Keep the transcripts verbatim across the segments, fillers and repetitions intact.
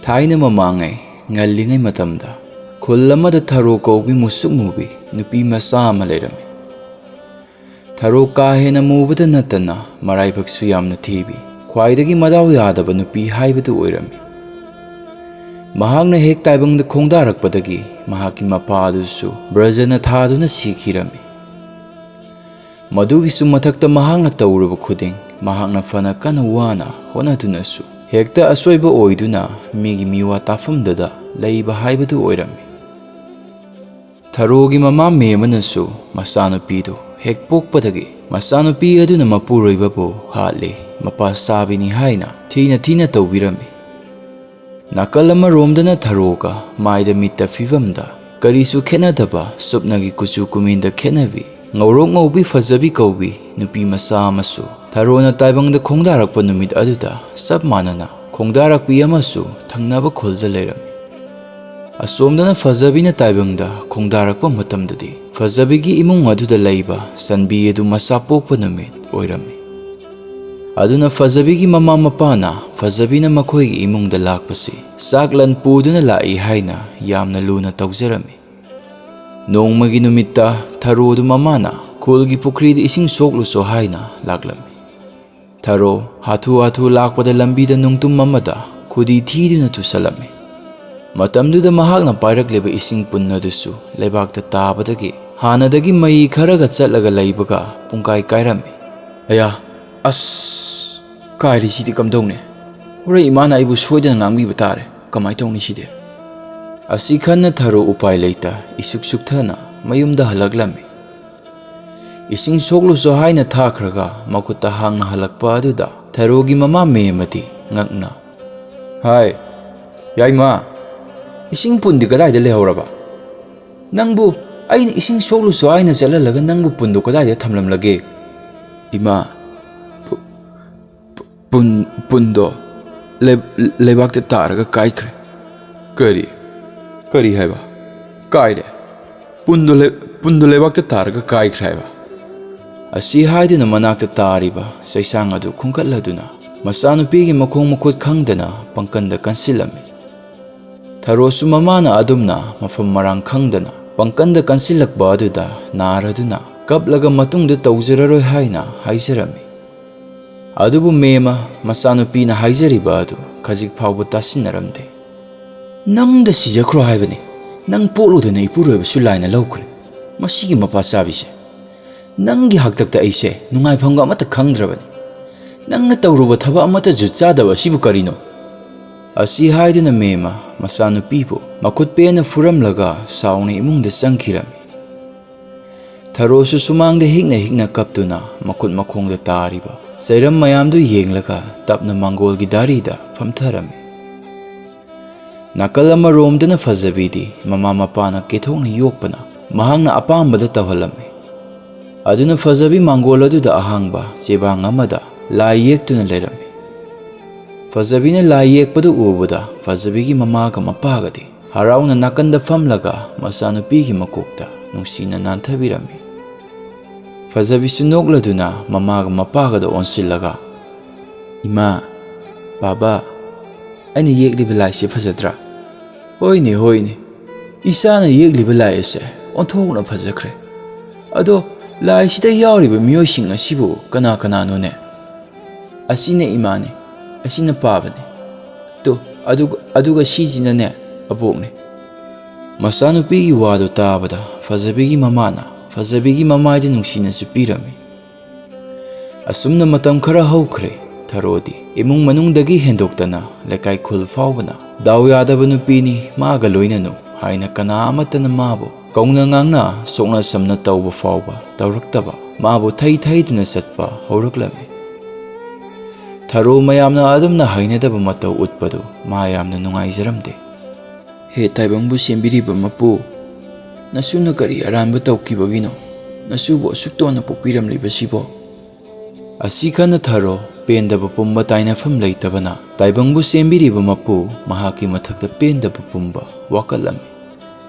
ꯊꯥꯏꯅ ꯃꯃꯥꯡꯉꯩ ꯉꯜꯂꯤꯉꯩ ꯃꯇꯝꯗ ꯈꯨꯜ ꯑꯃꯗ ꯊꯔꯣ ꯀꯧꯕꯤ ꯃꯨꯁꯨꯛ ꯃꯨꯕꯤ ꯅꯨꯄꯤ ꯃꯆꯥ ꯑꯃ ꯂꯩꯔꯝꯃꯤ꯫ ꯊꯔꯣ ꯀꯥ ꯍꯦꯟꯅ ꯃꯨꯕꯗ ꯅꯠꯇꯅ ꯃꯔꯥꯏꯕꯛꯁꯨ ꯌꯥꯝꯅ ꯊꯤꯕꯤ, ꯈ꯭ꯋꯥꯏꯗꯒꯤ ꯃꯗꯥꯎ ꯌꯥꯗꯕ ꯅꯨꯄꯤ ꯍꯥꯏꯕꯗꯨ ꯑꯣꯏꯔꯝꯃꯤ꯫ ꯃꯍꯥꯛꯅ ꯍꯦꯛ ꯇꯥꯏꯕꯪꯗ ꯈꯣꯡꯗꯥꯔꯛꯄꯗꯒꯤ ꯃꯍꯥꯛꯀꯤ ꯃꯄꯥ ꯑꯗꯨꯁꯨ ꯕ꯭ꯔꯖꯅ ꯊꯥꯗꯨꯅ ꯁꯤꯈꯤꯔꯝꯃꯤ꯫ ꯃꯗꯨꯒꯤꯁꯨ ꯃꯊꯛꯇ ꯃꯍꯥꯛꯅ ꯇꯧꯔꯨꯕ ꯈꯨꯗꯤꯡ ꯃꯍꯥꯛꯅ ꯐꯅ ꯀꯟꯅ ꯋꯥꯅ ꯍꯣꯠꯅꯗꯨꯅꯁꯨ ꯍꯦꯛꯇ ꯑꯁꯣꯏꯕ ꯑꯣꯏꯗꯨꯅ ꯃꯤꯒꯤ ꯃꯤꯋꯥ ꯇꯥꯐꯝꯗꯗ ꯂꯩꯕ ꯍꯥꯏꯕꯗꯨ ꯑꯣꯏꯔꯝꯃꯤ꯫ ꯊꯔꯣꯒꯤ ꯃꯃꯥ ꯃꯦꯝ ꯑꯃꯅꯁꯨ ꯃꯆꯥꯅꯨꯄꯤꯗꯨ ꯍꯦꯛ ꯄꯣꯛꯄꯗꯒꯤ ꯃꯆꯥꯅꯨꯄꯤ ꯑꯗꯨꯅ ꯃꯄꯨꯔꯣꯏꯕꯕꯨ ꯍꯥꯠꯂꯤ, ꯃꯄꯥ ꯆꯥꯕꯤꯅꯤ ꯍꯥꯏꯅ ꯊꯤꯅ ꯊꯤꯅ ꯇꯧꯕꯤꯔꯝꯃꯤ꯫ ꯅꯥꯀꯜ ꯑꯃꯔꯣꯝꯗꯅ ꯊꯔꯣꯒ ꯃꯥꯏꯗ ꯃꯤꯠꯇ ꯐꯤꯕꯝꯗ ꯀꯔꯤꯁꯨ ꯈꯦꯠꯅꯗꯕ ꯆꯨꯞꯅꯒꯤ ꯀꯨꯆꯨ ꯀꯨꯃꯦꯟꯗ ꯈꯦꯠꯅꯕꯤ, ꯉꯧꯔꯣꯛ ꯉꯧꯕꯤ ꯐꯖꯕꯤ ꯀꯧꯕꯤ ꯅꯨꯄꯤ ꯃꯆꯥ ꯑꯃꯁꯨ ꯊꯔꯣꯅ ꯇꯥꯏꯕꯪꯗ ꯈꯣꯡꯗꯥꯔꯛꯄ ꯅꯨꯃꯤꯠ ꯑꯗꯨꯗ ꯆꯞ ꯃꯥꯟꯅꯅ ꯈꯣꯡꯗꯥꯔꯛꯄꯤ ꯑꯃꯁꯨ ꯊꯪꯅꯕ ꯈꯨꯜꯗ ꯂꯩꯔꯝꯃꯤ꯫ ꯑꯁꯣꯝꯗꯅ ꯐꯖꯕꯤꯅ ꯇꯥꯏꯕꯪꯗ ꯈꯣꯡꯗꯥꯔꯛꯄ ꯃꯇꯝꯗꯗꯤ ꯐꯖꯕꯤꯒꯤ ꯏꯃꯨꯡ ꯑꯗꯨꯗ ꯂꯩꯕ ꯆꯟꯕꯤ ꯑꯗꯨ ꯃꯆꯥ ꯄꯣꯛꯄ ꯅꯨꯃꯤꯠ ꯑꯣꯏꯔꯝꯃꯤ꯫ ꯑꯗꯨꯅ ꯐꯖꯕꯤꯒꯤ ꯃꯃꯥ ꯃꯄꯥꯅ ꯐꯖꯕꯤꯅ ꯃꯈꯣꯏꯒꯤ ꯏꯃꯨꯡꯗ ꯂꯥꯛꯄꯁꯤ ꯆꯥꯛꯂꯟ ꯄꯨꯗꯨꯅ ꯂꯥꯛꯏ ꯍꯥꯏꯅ ꯌꯥꯝꯅ ꯂꯨꯅ ꯇꯧꯖꯔꯝꯃꯤ꯫ ꯅꯣꯡꯃꯒꯤ ꯅꯨꯃꯤꯠꯇ ꯊꯔꯣꯗꯨ ꯃꯃꯥꯅ ꯈꯨꯜꯒꯤ ꯄꯨꯈ꯭ꯔꯤꯗ ꯏꯁꯤꯡ ꯁꯣꯛꯂꯨꯁꯣ ꯍꯥꯏꯅ ꯂꯥꯛꯂꯝꯃꯤ꯫ ꯊꯔꯣ ꯍꯥꯊꯨ ꯍꯥꯊꯨ ꯂꯥꯛꯄꯗ ꯂꯝꯕꯤꯗ ꯅꯨꯡꯇꯨꯝ ꯑꯃꯗ ꯈꯨꯗꯤ ꯊꯤꯗꯨꯅ ꯇꯨꯁꯜꯂꯝꯃꯤ꯫ ꯃꯇꯝꯗꯨꯗ ꯃꯍꯥꯛꯅ ꯄꯥꯏꯔꯛꯂꯤꯕ ꯏꯁꯤꯡ ꯄꯨꯟ ꯑꯗꯨꯁꯨ ꯂꯩꯕꯥꯛꯇ ꯇꯥꯕꯗꯒꯤ ꯍꯥꯟꯅꯗꯒꯤ ꯃꯩ ꯈꯔꯒ ꯆꯠꯂꯒ ꯂꯩꯕꯒ ꯄꯨꯡꯀꯥꯏ ꯀꯥꯏꯔꯝꯃꯤ꯫ "ꯑꯌꯥ, ꯑꯁ, ꯀꯥꯏꯔꯤꯁꯤꯗꯤ ꯀꯝꯗꯧꯅꯤ? ꯍꯣꯔꯦꯟ ꯏꯃꯥꯅ ꯑꯩꯕꯨ ꯁꯣꯏꯗꯅ ꯉꯥꯡꯕꯤꯕ ꯇꯥꯔꯦ꯫ ꯀꯃꯥꯏ ꯇꯧꯅꯤ ꯁꯤꯗꯤ?" ꯑꯁꯤ ꯈꯟꯅ ꯊꯔꯣ ꯎꯄꯥꯏ ꯂꯩꯇ ꯏꯁꯨꯛ ꯁꯨꯛꯊꯅ ꯃꯌꯨꯝꯗ ꯍꯜꯂꯛꯂꯝꯃꯤ꯫ ꯏꯁꯤꯡ ꯁꯣꯛꯂꯨꯁꯣ ꯍꯥꯏꯅ ꯊꯥꯈ꯭ꯔꯒ ꯃꯈꯨꯠꯇ ꯍꯥꯡꯅ ꯍꯜꯂꯛꯄ ꯑꯗꯨꯗ ꯊꯔꯣꯒꯤ ꯃꯃꯥ ꯃꯦꯝ ꯑꯗꯤ ꯉꯛꯅ, "ꯍꯥꯏ, ꯌꯥꯏꯃ, ꯏꯁꯤꯡ ꯄꯨꯟꯗꯤ ꯀꯗꯥꯏꯗ ꯂꯩꯍꯧꯔꯕ? ꯅꯪꯕꯨ ꯑꯩꯅ ꯏꯁꯤꯡ ꯁꯣꯛꯂꯨꯁꯣ ꯍꯥꯏꯅ ꯆꯠꯍꯜꯂꯒ ꯅꯪꯕꯨ ꯄꯨꯟꯗꯣ ꯀꯗꯥꯏꯗ ꯊꯝꯂꯝꯂꯒꯦ?" "ꯏꯃꯥ, ꯄꯨ-, ꯄꯨꯟ, ꯄꯨꯟꯗꯣ ꯂꯩ-, ꯂꯩꯕꯥꯛꯇ ꯇꯥꯔꯒ ꯀꯥꯏꯈ꯭ꯔꯦ꯫" "ꯀꯔꯤ? ꯀꯔꯤ ꯍꯥꯏꯕ? ꯀꯥꯏꯔꯦ? ꯄꯨꯟꯗꯣ ꯂꯩ-, ꯄꯨꯟꯗꯣ ꯂꯩꯕꯥꯛꯇ ꯇꯥꯔꯒ ꯀꯥꯏꯈ꯭ꯔꯦ ꯍꯥꯏꯕ?" ꯑꯁꯤ ꯍꯥꯏꯗꯨꯅ ꯃꯅꯥꯛꯇ ꯇꯥꯔꯤꯕ ꯆꯩꯁꯥꯡ ꯑꯗꯨ ꯈꯨꯟꯒꯠꯂꯗꯨꯅ ꯃꯆꯥꯅꯨꯄꯤꯒꯤ ꯃꯈꯣꯡ ꯃꯈꯨꯠ ꯈꯪꯗꯅ ꯄꯪꯀꯟꯗ ꯀꯟꯁꯤꯜꯂꯝꯃꯤ꯫ ꯊꯔꯣꯁꯨ ꯃꯃꯥꯅ ꯑꯗꯨꯝꯅ ꯃꯐꯝ ꯃꯔꯥꯡ ꯈꯪꯗꯅ ꯄꯪꯀꯟꯗ ꯀꯟꯁꯤꯜꯂꯛꯄ ꯑꯗꯨꯗ ꯅꯥꯔꯗꯨꯅ ꯀꯞꯂꯒ ꯃꯇꯨꯡꯗ ꯇꯧꯖꯔꯔꯣꯏ ꯍꯥꯏꯅ ꯍꯥꯏꯖꯔꯝꯃꯤ꯫ ꯑꯗꯨꯕꯨ ꯃꯦꯝꯃ, ꯃꯆꯥꯅꯨꯄꯤꯅ ꯍꯥꯏꯖꯔꯤꯕ ꯑꯗꯨ ꯈꯖꯤꯛ ꯐꯥꯎꯕ ꯇꯥꯁꯤꯟꯅꯔꯝꯗꯦ꯫ "ꯅꯪꯗ ꯁꯤꯖꯈ꯭ꯔꯣ ꯍꯥꯏꯕꯅꯤ꯫ ꯅꯪ ꯄꯣꯛꯂꯨꯗꯅ ꯏꯄꯨꯔꯣꯏꯕꯁꯨ ꯂꯥꯏꯅ ꯂꯧꯈ꯭ꯔꯦ꯫ ꯃꯁꯤꯒꯤ ꯃꯄꯥ ꯆꯥꯕꯤꯁꯦ꯫ ꯅꯪꯒꯤ ꯍꯥꯛꯇꯛꯇ ꯑꯩꯁꯦ ꯅꯨꯡꯉꯥꯏꯐꯝꯒ ꯑꯃꯠꯇ ꯈꯪꯗ꯭ꯔꯕꯅꯤ꯫ ꯅꯪꯅ ꯇꯧꯔꯨꯕ ꯊꯕꯛ ꯑꯃꯠꯇ ꯖꯨꯠ ꯆꯥꯗꯕ ꯑꯁꯤꯕꯨ ꯀꯔꯤꯅꯣ?" ꯑꯁꯤ ꯍꯥꯏꯗꯨꯅ ꯃꯦꯝꯃ ꯃꯆꯥꯅꯨꯄꯤꯕꯨ ꯃꯈꯨꯠ ꯄꯦꯟꯅ ꯐꯨꯔꯝꯂꯒ ꯁꯥꯎꯅ ꯏꯃꯨꯡꯗ ꯆꯪꯈꯤꯔꯝꯃꯤ꯫ ꯊꯔꯣꯁꯨ ꯁꯨꯃꯥꯡꯗ ꯍꯤꯛꯅ ꯍꯤꯛꯅ ꯀꯞꯇꯨꯅ ꯃꯈꯨꯠ ꯃꯈꯣꯡꯗ ꯇꯥꯔꯤꯕ ꯆꯩꯔꯝ ꯃꯌꯥꯝꯗꯨ ꯌꯦꯡꯂꯒ ꯇꯞꯅ ꯃꯥꯡꯒꯣꯜꯒꯤ ꯗꯥꯔꯤꯗ ꯐꯝꯊꯔꯝꯃꯤ꯫ ꯅꯥꯀꯜ ꯑꯃꯔꯣꯝꯗꯅ ꯐꯖꯕꯤꯗꯤ ꯃꯃꯥ ꯃꯄꯥꯅ ꯀꯦꯊꯣꯛꯅ ꯌꯣꯛꯄꯅ ꯃꯍꯥꯛꯅ ꯑꯄꯥꯝꯕꯗ ꯇꯧꯍꯜꯂꯝꯃꯤ꯫ ꯑꯗꯨꯅ ꯐꯖꯕꯤ ꯃꯥꯡꯒꯣꯜ ꯑꯗꯨꯗ ꯑꯍꯥꯡꯕ ꯆꯦꯕꯥꯡ ꯑꯃꯗ ꯂꯥꯏ ꯌꯦꯛꯇꯨꯅ ꯂꯩꯔꯝꯃꯤ꯫ ꯐꯖꯕꯤꯅ ꯂꯥꯏ ꯌꯦꯛꯄꯗꯨ ꯎꯕꯗ ꯐꯖꯕꯤꯒꯤ ꯃꯃꯥꯒ ꯃꯄꯥꯒꯗꯤ ꯍꯔꯥꯎꯅ ꯅꯥꯀꯟꯗ ꯐꯝꯂꯒ ꯃꯆꯥꯅꯨꯄꯤꯒꯤ ꯃꯀꯣꯛꯇ ꯅꯨꯡꯁꯤꯅ ꯅꯥꯟꯊꯕꯤꯔꯝꯃꯤ꯫ ꯐꯖꯕꯤꯁꯨ ꯅꯣꯛꯂꯗꯨꯅ ꯃꯃꯥꯒ ꯃꯄꯥꯒꯗ ꯑꯣꯟꯁꯤꯜꯂꯒ, "ꯏꯃꯥ, ꯕꯥꯕꯥ, ꯑꯩꯅ ꯌꯦꯛꯂꯤꯕ ꯂꯥꯏꯁꯤ ꯐꯖꯗ꯭ꯔꯥ?" "ꯍꯣꯏꯅꯦ, ꯍꯣꯏꯅꯦ, ꯏꯆꯥꯅ ꯌꯦꯛꯂꯤꯕ ꯂꯥꯏ ꯑꯁꯦ ꯑꯣꯟꯊꯣꯛꯅ ꯐꯖꯈ꯭ꯔꯦ꯫ ꯑꯗꯣ ꯂꯥꯏꯁꯤꯗ ꯌꯥꯎꯔꯤꯕ ꯃꯤꯑꯣꯏꯁꯤꯡ ꯑꯁꯤꯕꯨ ꯀꯅꯥ ꯀꯅꯥꯅꯣꯅꯦ?" "ꯑꯁꯤꯅ ꯏꯃꯥꯅꯤ, ꯑꯁꯤꯅ ꯄꯥꯕꯅꯤ꯫ ꯇꯣ, ꯑꯗꯨꯒ, ꯑꯗꯨꯒ ꯁꯤꯁꯤꯅꯅꯦ ꯑꯕꯣꯛꯅꯤ꯫" ꯃꯆꯥꯅꯨꯄꯤꯒꯤ ꯋꯥꯗꯨ ꯇꯥꯕꯗ ꯐꯖꯕꯤꯒꯤ ꯃꯃꯥꯅ ꯐꯖꯕꯤꯒꯤ ꯃꯃꯥꯏꯗ ꯅꯨꯡꯁꯤꯅꯁꯨ ꯄꯤꯔꯝꯃꯤ꯫ ꯑꯁꯨꯝꯅ ꯃꯇꯝ ꯈꯔ ꯍꯧꯈ꯭ꯔꯦ꯫ ꯊꯔꯣꯗꯤ ꯏꯃꯨꯡ ꯃꯅꯨꯡꯗꯒꯤ ꯍꯦꯟꯗꯣꯛꯇꯅ ꯂꯩꯀꯥꯏ ꯈꯨꯜ ꯐꯥꯎꯕꯅ "ꯗꯥꯎ ꯌꯥꯗꯕ ꯅꯨꯄꯤꯅꯤ, ꯃꯥꯒ ꯂꯣꯏꯅꯅꯨ" ꯍꯥꯏꯅ ꯀꯅꯥ ꯑꯃꯠꯇꯅ ꯃꯥꯕꯨ ꯀꯧꯅ ꯉꯥꯡꯅ ꯁꯣꯛꯅ ꯁꯝꯅ ꯇꯧꯕ ꯐꯥꯎꯕ ꯇꯧꯔꯛꯇꯕ, ꯃꯥꯕꯨ ꯊꯩ ꯊꯩꯗꯨꯅ ꯆꯠꯄ ꯍꯧꯔꯛꯂꯝꯃꯤ꯫ ꯊꯔꯣ ꯃꯌꯥꯝꯅ ꯑꯗꯨꯝꯅ ꯍꯩꯅꯗꯕ ꯃꯇꯧ ꯎꯠꯄꯗꯨ ꯃꯥ ꯌꯥꯝꯅ ꯅꯨꯡꯉꯥꯏꯖꯔꯝꯗꯦ꯫ "ꯍꯦ ꯇꯥꯏꯕꯪꯕꯨ ꯁꯦꯝꯕꯤꯔꯤꯕ ꯃꯄꯨ, ꯅꯁꯨꯅ ꯀꯔꯤ ꯑꯔꯥꯟꯕ ꯇꯧꯈꯤꯕꯒꯤꯅꯣ ꯅꯁꯨꯕꯨ ꯑꯁꯨꯛ ꯇꯣꯟꯅ ꯄꯣꯛꯄꯤꯔꯝꯂꯤꯕꯁꯤꯕꯣ?" ꯑꯁꯤ ꯈꯟꯅ ꯊꯔꯣ ꯄꯦꯟꯗꯕ ꯄꯨꯝꯕ ꯇꯥꯏꯅꯐꯝ ꯂꯩꯇꯕꯅ ꯇꯥꯏꯕꯪꯕꯨ ꯁꯦꯝꯕꯤꯔꯤꯕ ꯃꯄꯨ ꯃꯍꯥꯛꯀꯤ ꯃꯊꯛꯇ ꯄꯦꯟꯗꯕ ꯄꯨꯝꯕ ꯋꯥꯀꯠꯂꯝꯃꯤ꯫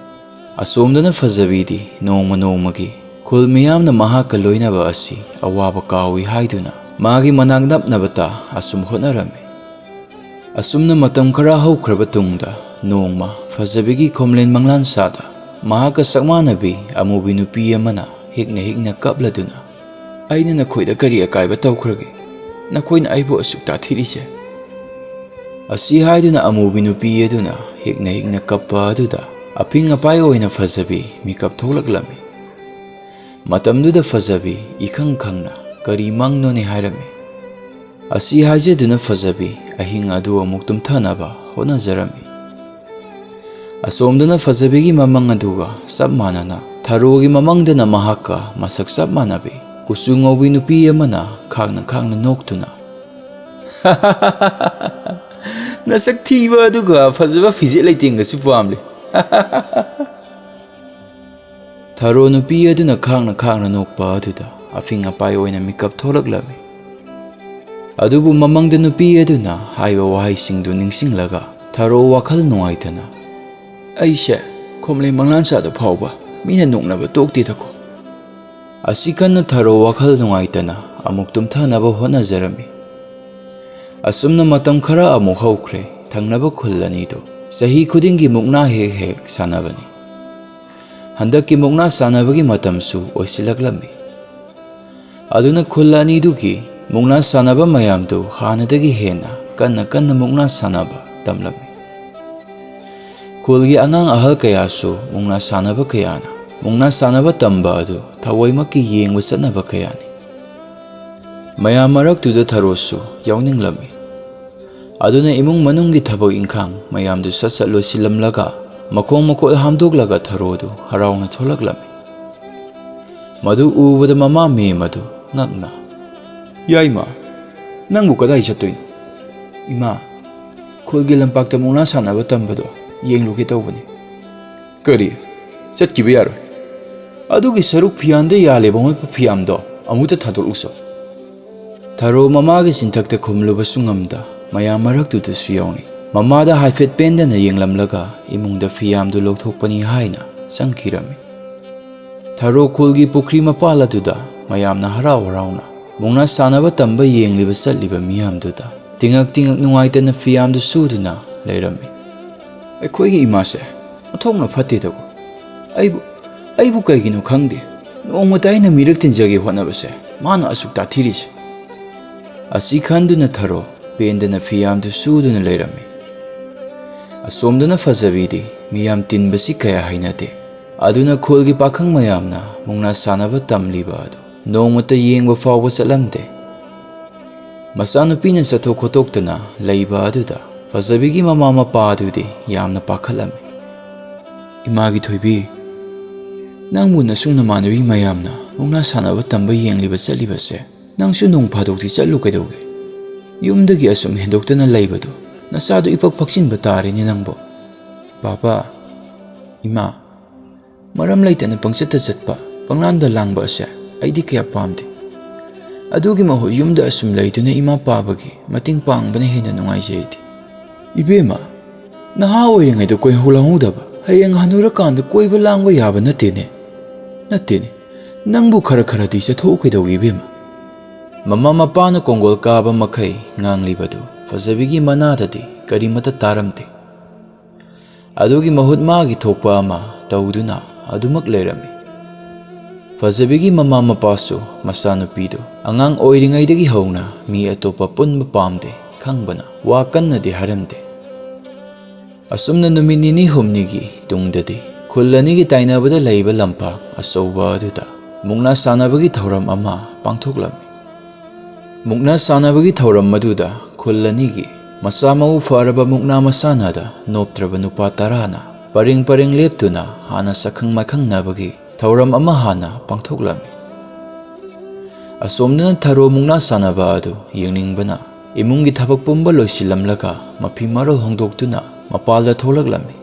ꯑꯁꯣꯝꯗꯅ ꯐꯖꯕꯤꯗꯤ ꯅꯣꯡꯃ ꯅꯣꯡꯃꯒꯤ ꯈꯨꯜ ꯃꯤꯌꯥꯝꯅ ꯃꯍꯥꯛꯀ ꯂꯣꯏꯅꯕ ꯑꯁꯤ ꯑꯋꯥꯕ ꯀꯥꯎꯏ ꯍꯥꯏꯗꯨꯅ ꯃꯥꯒꯤ ꯃꯅꯥꯛ ꯅꯞꯅꯕꯇ ꯑꯁꯨꯝ ꯍꯣꯠꯅꯔꯝꯃꯤ꯫ ꯑꯁꯨꯝꯅ ꯃꯇꯝ ꯈꯔ ꯍꯧꯈ꯭ꯔꯕ ꯇꯨꯡꯗ ꯅꯣꯡꯃ ꯐꯖꯕꯤꯒꯤ ꯈꯣꯝꯂꯦꯟ ꯃꯪꯂꯥꯟ ꯁꯥꯗ ꯃꯍꯥꯛꯀ ꯆꯞ ꯃꯥꯟꯅꯕꯤ ꯑꯃꯨꯕꯤ ꯅꯨꯄꯤ ꯑꯃꯅ ꯍꯤꯛꯅ ꯍꯤꯛꯅ ꯀꯞꯂꯗꯨꯅ, "ꯑꯩꯅ ꯅꯈꯣꯏꯗ ꯀꯔꯤ ꯑꯀꯥꯏꯕ ꯇꯧꯈ꯭ꯔꯒꯦ? ꯅꯈꯣꯏꯅ ꯑꯩꯕꯨ ꯑꯁꯨꯛ ꯇꯥꯊꯤꯔꯤꯁꯦ?" ꯑꯁꯤ ꯍꯥꯏꯗꯨꯅ ꯑꯃꯨꯕꯤ ꯅꯨꯄꯤ ꯑꯗꯨꯅ ꯍꯤꯛꯅ ꯍꯤꯛꯅ ꯀꯞꯄ ꯑꯗꯨꯗ ꯑꯐꯤꯡ ꯑꯄꯥꯏ ꯑꯣꯏꯅ ꯐꯖꯕꯤ ꯃꯤꯀꯞ ꯊꯣꯛꯂꯛꯂꯝꯃꯤ꯫ ꯃꯇꯝꯗꯨꯗ ꯐꯖꯕꯤ ꯏꯈꯪ ꯈꯪꯅ ꯀꯔꯤ ꯃꯪꯅꯣꯅꯦ ꯍꯥꯏꯔꯝꯃꯤ꯫ ꯑꯁꯤ ꯍꯥꯏꯖꯗꯨꯅ ꯐꯖꯕꯤ ꯑꯍꯤꯡ ꯑꯗꯨ ꯑꯃꯨꯛ ꯇꯨꯝꯊꯅꯕ ꯍꯣꯠꯅꯖꯔꯝꯃꯤ꯫ ꯑꯁꯣꯝꯗꯅ ꯐꯖꯕꯤꯒꯤ ꯃꯃꯪ ꯑꯗꯨꯒ ꯆꯞ ꯃꯥꯟꯅꯅ ꯊꯔꯣꯒꯤ ꯃꯃꯪꯗꯅ ꯃꯍꯥꯛꯀ ꯃꯁꯛ ꯆꯞ ꯃꯥꯟꯅꯕꯤ ꯀꯨꯆꯨ ꯉꯧꯕꯤ ꯅꯨꯄꯤ ꯑꯃꯅ ꯈꯥꯡꯅ ꯈꯥꯡꯅ ꯅꯣꯛꯇꯨꯅ, "ꯅꯁꯛ ꯊꯤꯕ ꯑꯗꯨꯒ ꯐꯖꯕ ꯐꯤꯖꯦꯠ ꯂꯩꯇꯦꯡꯒꯁꯨ ꯄꯥꯝꯂꯤ꯫" ꯊꯔꯣ ꯅꯨꯄꯤ ꯑꯗꯨꯅ ꯈꯥꯡꯅ ꯈꯥꯡꯅ ꯅꯣꯛꯄ ꯑꯗꯨꯗ ꯑꯐꯤꯡ ꯑꯄꯥꯏ ꯑꯣꯏꯅ ꯃꯤꯀꯞ ꯊꯣꯛꯂꯛꯂꯝꯃꯤ꯫ ꯑꯗꯨꯕꯨ ꯃꯃꯪꯗ ꯅꯨꯄꯤ ꯑꯗꯨꯅ ꯍꯥꯏꯕ ꯋꯥꯍꯩꯁꯤꯡꯗꯨ ꯅꯤꯡꯁꯤꯡꯂꯒ ꯊꯔꯣ ꯋꯥꯈꯜ ꯅꯨꯡꯉꯥꯏꯇꯅ, "ꯑꯩꯁꯦ ꯈꯣꯝꯂꯩ ꯃꯪꯂꯥꯟꯁꯥꯗ ꯐꯥꯎꯕ ꯃꯤꯅ ꯅꯣꯛꯅꯕ ꯇꯣꯛꯇꯦꯗꯀꯣ꯫" ꯑꯁꯤ ꯀꯟꯅ ꯊꯔꯣ ꯋꯥꯈꯜ ꯅꯨꯡꯉꯥꯏꯇꯅ ꯑꯃꯨꯛ ꯇꯨꯝꯊꯅꯕ ꯍꯣꯠꯅꯖꯔꯝꯃꯤ꯫ ꯑꯁꯨꯝꯅ ꯃꯇꯝ ꯈꯔ ꯑꯃꯨꯛ ꯍꯧꯈ꯭ꯔꯦ꯫ ꯊꯪꯅꯕ ꯈꯨꯜ ꯑꯅꯤꯗꯨ ꯆꯍꯤ ꯈꯨꯗꯤꯡꯒꯤ ꯃꯨꯛꯅꯥ ꯍꯦꯛ ꯍꯦꯛ ꯁꯥꯟꯅꯕꯅꯤ꯫ ꯍꯟꯗꯛꯀꯤ ꯃꯨꯛꯅꯥ ꯁꯥꯟꯅꯕꯒꯤ ꯃꯇꯝꯁꯨ ꯑꯣꯏꯁꯤꯜꯂꯛꯂꯝꯃꯤ꯫ ꯑꯗꯨꯅ ꯈꯨꯜ ꯑꯅꯤꯗꯨꯒꯤ ꯃꯨꯛꯅꯥ ꯁꯥꯟꯅꯕ ꯃꯌꯥꯝꯗꯨ ꯍꯥꯟꯅꯗꯒꯤ ꯍꯦꯟꯅ ꯀꯟꯅ ꯀꯟꯅ ꯃꯨꯛꯅꯥ ꯁꯥꯟꯅꯕ ꯇꯝꯂꯝꯃꯤ꯫ ꯈꯨꯜꯒꯤ ꯑꯉꯥꯡ ꯑꯍꯜ ꯀꯌꯥꯁꯨ ꯃꯨꯛꯅꯥ ꯁꯥꯟꯅꯕ ꯀꯌꯥꯅ ꯃꯨꯛꯅꯥ ꯁꯥꯟꯅꯕ ꯇꯝꯕ ꯑꯗꯨ ꯊꯑꯣꯏꯃꯛꯀꯤ ꯌꯦꯡꯕ ꯆꯠꯅꯕ ꯀꯌꯥꯅꯤ꯫ ꯃꯌꯥꯝ ꯃꯔꯛꯇꯨꯗ ꯊꯔꯣꯁꯨ ꯌꯥꯎꯅꯤꯡꯂꯝꯃꯤ꯫ ꯑꯗꯨꯅ ꯏꯃꯨꯡ ꯃꯅꯨꯡꯒꯤ ꯊꯕꯛ ꯏꯪꯈꯥꯡ ꯃꯌꯥꯝꯗꯨ ꯁꯠ ꯁꯠ ꯂꯣꯏꯁꯤꯜꯂꯝꯂꯒ ꯃꯈꯣꯡ ꯃꯈꯨꯠ ꯍꯥꯝꯗꯣꯛꯂꯒ ꯊꯔꯣꯗꯨ ꯍꯔꯥꯎꯅ ꯊꯣꯛꯂꯛꯂꯝꯃꯤ꯫ ꯃꯗꯨ ꯎꯕꯗ ꯃꯃꯥ ꯃꯦꯝ ꯑꯗꯨ ꯉꯛꯅ, "ꯌꯥꯏꯃ, ꯅꯪꯕꯨ ꯀꯗꯥꯏ ꯆꯠꯇꯣꯏꯅꯣ?" "ꯏꯃꯥ, ꯈꯨꯜꯒꯤ ꯂꯝꯄꯥꯛꯇ ꯃꯨꯛꯅꯥ ꯁꯥꯟꯅꯕ ꯇꯝꯕꯗꯣ ꯌꯦꯡꯂꯨꯒꯦ ꯇꯧꯕꯅꯤ꯫" "ꯀꯔꯤ? ꯆꯠꯈꯤꯕ ꯌꯥꯔꯣꯏ꯫ ꯑꯗꯨꯒꯤ ꯁꯔꯨꯛ ꯐꯤꯌꯥꯟꯗ ꯌꯥꯜꯂꯤꯕ ꯑꯃꯣꯠꯄ ꯐꯤꯌꯥꯝꯗꯣ ꯑꯃꯨꯛꯇ ꯊꯥꯗꯣꯛꯂꯨꯆꯣ꯫" ꯊꯔꯣ ꯃꯃꯥꯒꯤ ꯆꯤꯟꯊꯛꯇ ꯈꯨꯝꯂꯨꯕꯁꯨ ꯉꯝꯗ ꯃꯌꯥꯝ ꯃꯔꯛꯇꯨꯗꯁꯨ ꯌꯥꯎꯅꯤ꯫ ꯃꯃꯥꯗ ꯍꯥꯏꯐꯦꯠ ꯄꯦꯟꯗꯅ ꯌꯦꯡꯂꯝꯂꯒ ꯏꯃꯨꯡꯗ ꯐꯤꯌꯥꯝꯗꯨ ꯂꯧꯊꯣꯛꯄꯅꯤ ꯍꯥꯏꯅ ꯆꯪꯈꯤꯔꯝꯃꯤ꯫ ꯊꯔꯣ ꯈꯨꯜꯒꯤ ꯄꯨꯈ꯭ꯔꯤ ꯃꯄꯥꯜ ꯑꯗꯨꯗ ꯃꯌꯥꯝꯅ ꯍꯔꯥꯎ ꯍꯔꯥꯎꯅ ꯃꯨꯛꯅꯥ ꯁꯥꯟꯅꯕ ꯇꯝꯕ ꯌꯦꯡꯂꯤꯕ ꯆꯠꯂꯤꯕ ꯃꯤꯌꯥꯝꯗꯨꯗ ꯇꯤꯉꯛ ꯇꯤꯉꯛ ꯅꯨꯡꯉꯥꯏꯇꯅ ꯐꯤꯌꯥꯝꯗꯨ ꯁꯨꯗꯨꯅ ꯂꯩꯔꯝꯃꯤ꯫ "ꯑꯩꯈꯣꯏꯒꯤ ꯏꯃꯥꯁꯦ ꯑꯣꯟꯊꯣꯛꯅ ꯐꯠꯇꯦꯗꯀꯣ꯫ ꯑꯩꯕꯨ ꯑꯩꯕꯨ ꯀꯩꯒꯤꯅꯣ ꯈꯪꯗꯦ, ꯅꯣꯡꯃꯇ ꯑꯩꯅ ꯃꯤꯔꯛ ꯇꯤꯟꯖꯒꯦ ꯍꯣꯠꯅꯕꯁꯦ ꯃꯥꯅ ꯑꯁꯨꯛ ꯇꯥꯊꯤꯔꯤꯁꯦ"꯫ ꯑꯁꯤ ꯈꯟꯗꯨꯅ ꯊꯔꯣ ꯄꯦꯟꯗꯅ ꯐꯤꯌꯥꯝꯗꯨ ꯁꯨꯗꯨꯅ ꯂꯩꯔꯝꯃꯤ꯫ ꯑꯁꯣꯝꯗꯅ ꯐꯖꯕꯤꯗꯤ ꯃꯤꯌꯥꯝ ꯇꯤꯟꯕꯁꯤ ꯀꯌꯥ ꯍꯩꯅꯗꯦ꯫ ꯑꯗꯨꯅ ꯈꯨꯜꯒꯤ ꯄꯥꯈꯪ ꯃꯌꯥꯝꯅ ꯃꯨꯛꯅꯥ ꯁꯥꯟꯅꯕ ꯇꯝꯂꯤꯕ ꯑꯗꯨ ꯅꯣꯡꯃꯇ ꯌꯦꯡꯕ ꯐꯥꯎꯕ ꯆꯠꯂꯝꯗꯦ꯫ ꯃꯆꯥꯅꯨꯄꯤꯅ ꯆꯠꯊꯣꯛ ꯈꯣꯠꯇꯣꯛꯇꯅ ꯂꯩꯕ ꯑꯗꯨꯗ ꯐꯖꯕꯤꯒꯤ ꯃꯃꯥ ꯃꯄꯥ ꯑꯗꯨꯗꯤ ꯌꯥꯝꯅ ꯄꯥꯈꯠꯂꯝꯃꯤ꯫ "ꯏꯃꯥꯒꯤ ꯊꯣꯏꯕꯤ, ꯅꯪꯕꯨ ꯅꯁꯨꯡ ꯅꯃꯥꯟꯅꯕꯤ ꯃꯌꯥꯝꯅ ꯃꯨꯛꯅꯥ ꯁꯥꯟꯅꯕ ꯇꯝꯕ ꯌꯦꯡꯂꯤꯕ ꯆꯠꯂꯤꯕꯁꯦ, ꯅꯪꯁꯨ ꯅꯣꯡ ꯐꯥꯗꯣꯛꯇꯤ ꯆꯠꯂꯨ ꯀꯩꯗꯧꯒꯦ? ꯌꯨꯝꯗꯒꯤ ꯑꯁꯨꯝ ꯍꯦꯟꯗꯣꯛꯇꯅ ꯂꯩꯕꯗꯨ ꯅꯆꯥꯗꯨ ꯏꯄꯛ ꯄꯛꯆꯤꯟꯕ ꯇꯥꯔꯦꯅꯦ ꯅꯪꯕꯨ"꯫ "ꯄꯥꯄꯥ, ꯏꯃꯥ, ꯃꯔꯝ ꯂꯩꯇꯅ ꯄꯪꯆꯠꯇ ꯆꯠꯄ, ꯄꯪꯂꯥꯡꯗ ꯂꯥꯡꯕ ꯑꯁꯦ ꯑꯩꯗꯤ ꯀꯌꯥ ꯄꯥꯝꯗꯦ꯫ ꯑꯗꯨꯒꯤ ꯃꯍꯨꯠ ꯌꯨꯝꯗ ꯑꯁꯨꯝ ꯂꯩꯗꯨꯅ ꯏꯃꯥ ꯄꯥꯕꯒꯤ ꯃꯇꯦꯡ ꯄꯥꯡꯕꯅ ꯍꯦꯟꯅ ꯅꯨꯡꯉꯥꯏꯖꯩ ꯑꯩꯗꯤ"꯫ "ꯏꯕꯦꯝꯃ, ꯅꯍꯥ ꯑꯣꯏꯔꯤꯉꯩꯗ ꯀꯣꯏꯍꯧ ꯂꯥꯡꯍꯧꯗꯕ, ꯍꯌꯦꯡ ꯍꯅꯨꯔꯀꯥꯟꯗ ꯀꯣꯏꯕ ꯂꯥꯡꯕ ꯌꯥꯕ ꯅꯠꯇꯦꯅꯦ꯫ ꯅꯠꯇꯦꯅꯦ, ꯅꯪꯕꯨ ꯈꯔ ꯈꯔꯗꯤ ꯆꯠꯊꯣꯛꯎ ꯀꯩꯗꯧꯒꯦ ꯏꯕꯦꯝꯃ?" ꯃꯃꯥ ꯃꯄꯥꯅ ꯀꯣꯡꯒꯣꯜ ꯀꯥꯕ ꯃꯈꯩ ꯉꯥꯡꯂꯤꯕꯗꯨ ꯐꯖꯕꯤꯒꯤ ꯃꯅꯥꯗꯗꯤ ꯀꯔꯤꯃꯠꯇ ꯇꯥꯔꯝꯗꯦ꯫ ꯑꯗꯨꯒꯤ ꯃꯍꯨꯠ ꯃꯥꯒꯤ ꯊꯣꯛꯄ ꯑꯃ ꯇꯧꯗꯨꯅ ꯑꯗꯨꯃꯛ ꯂꯩꯔꯝꯃꯤ꯫ ꯐꯖꯕꯤꯒꯤ ꯃꯃꯥ ꯃꯄꯥꯁꯨ ꯃꯆꯥꯅꯨꯄꯤꯗꯨ ꯑꯉꯥꯡ ꯑꯣꯏꯔꯤꯉꯩꯗꯒꯤ ꯍꯧꯅ ꯃꯤ ꯑꯇꯣꯞꯄ ꯄꯨꯟꯕ ꯄꯥꯝꯗꯦ ꯈꯪꯕꯅ ꯋꯥ ꯀꯟꯅꯗꯤ ꯍꯥꯏꯔꯝꯗꯦ꯫ ꯑꯁꯨꯝꯅ ꯅꯨꯃꯤꯠ ꯅꯤꯅꯤ ꯍꯨꯝꯅꯤꯒꯤ ꯇꯨꯡꯗꯗꯤ ꯈꯨꯜ ꯑꯅꯤꯒꯤ ꯇꯥꯏꯅꯕꯗ ꯂꯩꯕ ꯂꯝꯄꯥꯛ ꯑꯆꯧꯕ ꯑꯗꯨꯗ ꯃꯨꯛꯅꯥ ꯁꯥꯟꯅꯕꯒꯤ ꯊꯧꯔꯝ ꯑꯃ ꯄꯥꯡꯊꯣꯛꯂꯝꯃꯤ꯫ ꯃꯨꯛꯅꯥ ꯁꯥꯟꯅꯕꯒꯤ ꯊꯧꯔꯝ ꯑꯗꯨꯗ ꯈꯨꯜ ꯑꯅꯤꯒꯤ ꯃꯁꯥ ꯃꯎ ꯐꯔꯕ ꯃꯨꯛꯅꯥ ꯃꯁꯥꯟꯅꯗ ꯅꯣꯞꯇ꯭ꯔꯕ ꯅꯨꯄꯥ ꯇꯔꯥꯅ ꯄꯔꯦꯡ ꯄꯔꯦꯡ ꯂꯦꯞꯇꯨꯅ ꯍꯥꯟꯅ ꯁꯛꯈꯪ ꯃꯥꯏꯈꯪꯅꯕꯒꯤ ꯊꯧꯔꯝ ꯑꯃ ꯍꯥꯟꯅ ꯄꯥꯡꯊꯣꯛꯂꯝꯃꯤ꯫ ꯑꯁꯣꯝꯗꯅ ꯊꯔꯣ ꯃꯨꯛꯅꯥ ꯁꯥꯟꯅꯕ ꯑꯗꯨ ꯌꯦꯡꯅꯤꯡꯕꯅ ꯏꯃꯨꯡꯒꯤ ꯊꯕꯛ ꯄꯨꯝꯕ ꯂꯣꯏꯁꯤꯜꯂꯝꯂꯒ ꯃꯐꯤ ꯃꯔꯣꯜ ꯍꯣꯡꯗꯣꯛꯇꯨꯅ ꯃꯄꯥꯜꯗ ꯊꯣꯛꯂꯛꯂꯝꯃꯤ꯫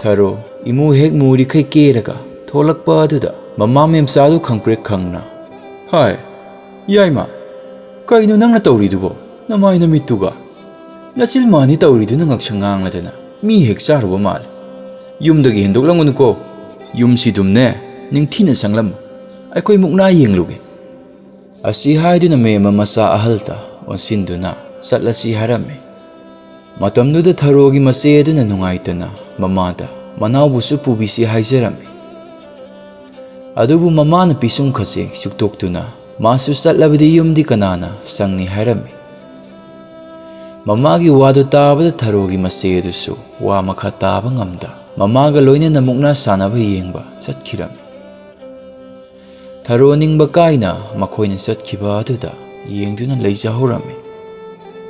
ꯊꯔꯣ ꯏꯃꯨ ꯍꯦꯛ ꯃꯨꯔꯤꯈꯩ ꯀꯦꯔꯒ ꯊꯣꯛꯂꯛꯄ ꯑꯗꯨꯗ ꯃꯃꯥ ꯃꯦꯝꯆꯥꯗꯨ ꯈꯪꯄ꯭ꯔꯦꯛ ꯈꯪꯅ, "ꯍꯥꯏ, ꯌꯥꯏꯃ, ꯀꯩꯅꯣ ꯅꯪꯅ ꯇꯧꯔꯤꯗꯨꯕꯣ? ꯅꯃꯥꯏ ꯅꯃꯤꯠꯇꯨꯒ! ꯅꯆꯤꯜ ꯃꯥꯅꯤ ꯇꯧꯔꯤꯗꯨꯅ ꯉꯛꯁꯪ ꯉꯥꯡꯂꯗꯅ ꯃꯤ ꯍꯦꯛ ꯆꯥꯔꯨꯕ ꯃꯥꯜꯂꯦ꯫ ꯌꯨꯝꯗꯒꯤ ꯍꯦꯟꯗꯣꯛꯂꯝꯒꯅꯨꯀꯣ꯫ ꯌꯨꯝꯁꯤꯗꯨꯝꯅꯦ ꯅꯤꯡꯊꯤꯅ ꯆꯪꯂꯝꯃꯨ꯫ ꯑꯩꯈꯣꯏ ꯃꯨꯛꯅꯥ ꯌꯦꯡꯂꯨꯒꯦ"꯫ ꯑꯁꯤ ꯍꯥꯏꯗꯨꯅ ꯃꯦꯝꯃ ꯃꯆꯥ ꯑꯍꯜꯗ ꯑꯣꯟꯁꯤꯟꯗꯨꯅ ꯆꯠꯂꯁꯤ ꯍꯥꯏꯔꯝꯃꯤ꯫ ꯃꯇꯝꯗꯨꯗ ꯊꯔꯣꯒꯤ ꯃꯆꯦ ꯑꯗꯨꯅ ꯅꯨꯡꯉꯥꯏꯇꯅ ꯃꯃꯥꯗ ꯃꯅꯥꯎꯕꯨꯁꯨ ꯄꯨꯕꯤꯁꯤ ꯍꯥꯏꯖꯔꯝꯃꯤ꯫ ꯑꯗꯨꯕꯨ ꯃꯃꯥꯅ ꯄꯤꯁꯨꯝ ꯈꯖꯤꯛ ꯆꯨꯛꯇꯣꯛꯇꯨꯅ ꯃꯥꯁꯨ ꯆꯠꯂꯕꯗꯤ ꯌꯨꯝꯗꯤ ꯀꯅꯥꯅ ꯁꯪꯅꯤ ꯍꯥꯏꯔꯝꯃꯤ꯫ ꯃꯃꯥꯒꯤ ꯋꯥꯗꯨ ꯇꯥꯕꯗ ꯊꯔꯣꯒꯤ ꯃꯆꯦ ꯑꯗꯨꯁꯨ ꯋꯥ ꯃꯈꯥ ꯇꯥꯕ ꯉꯝꯗ ꯃꯃꯥꯒ ꯂꯣꯏꯅꯅ ꯃꯨꯛꯅꯥ ꯁꯥꯟꯅꯕ ꯌꯦꯡꯕ ꯆꯠꯈꯤꯔꯝꯃꯤ꯫ ꯊꯔꯣ ꯅꯤꯡꯕ ꯀꯥꯏꯅ ꯃꯈꯣꯏꯅ ꯆꯠꯈꯤꯕ ꯑꯗꯨꯗ ꯌꯦꯡꯗꯨꯅ ꯂꯩꯖꯍꯧꯔꯝꯃꯤ꯫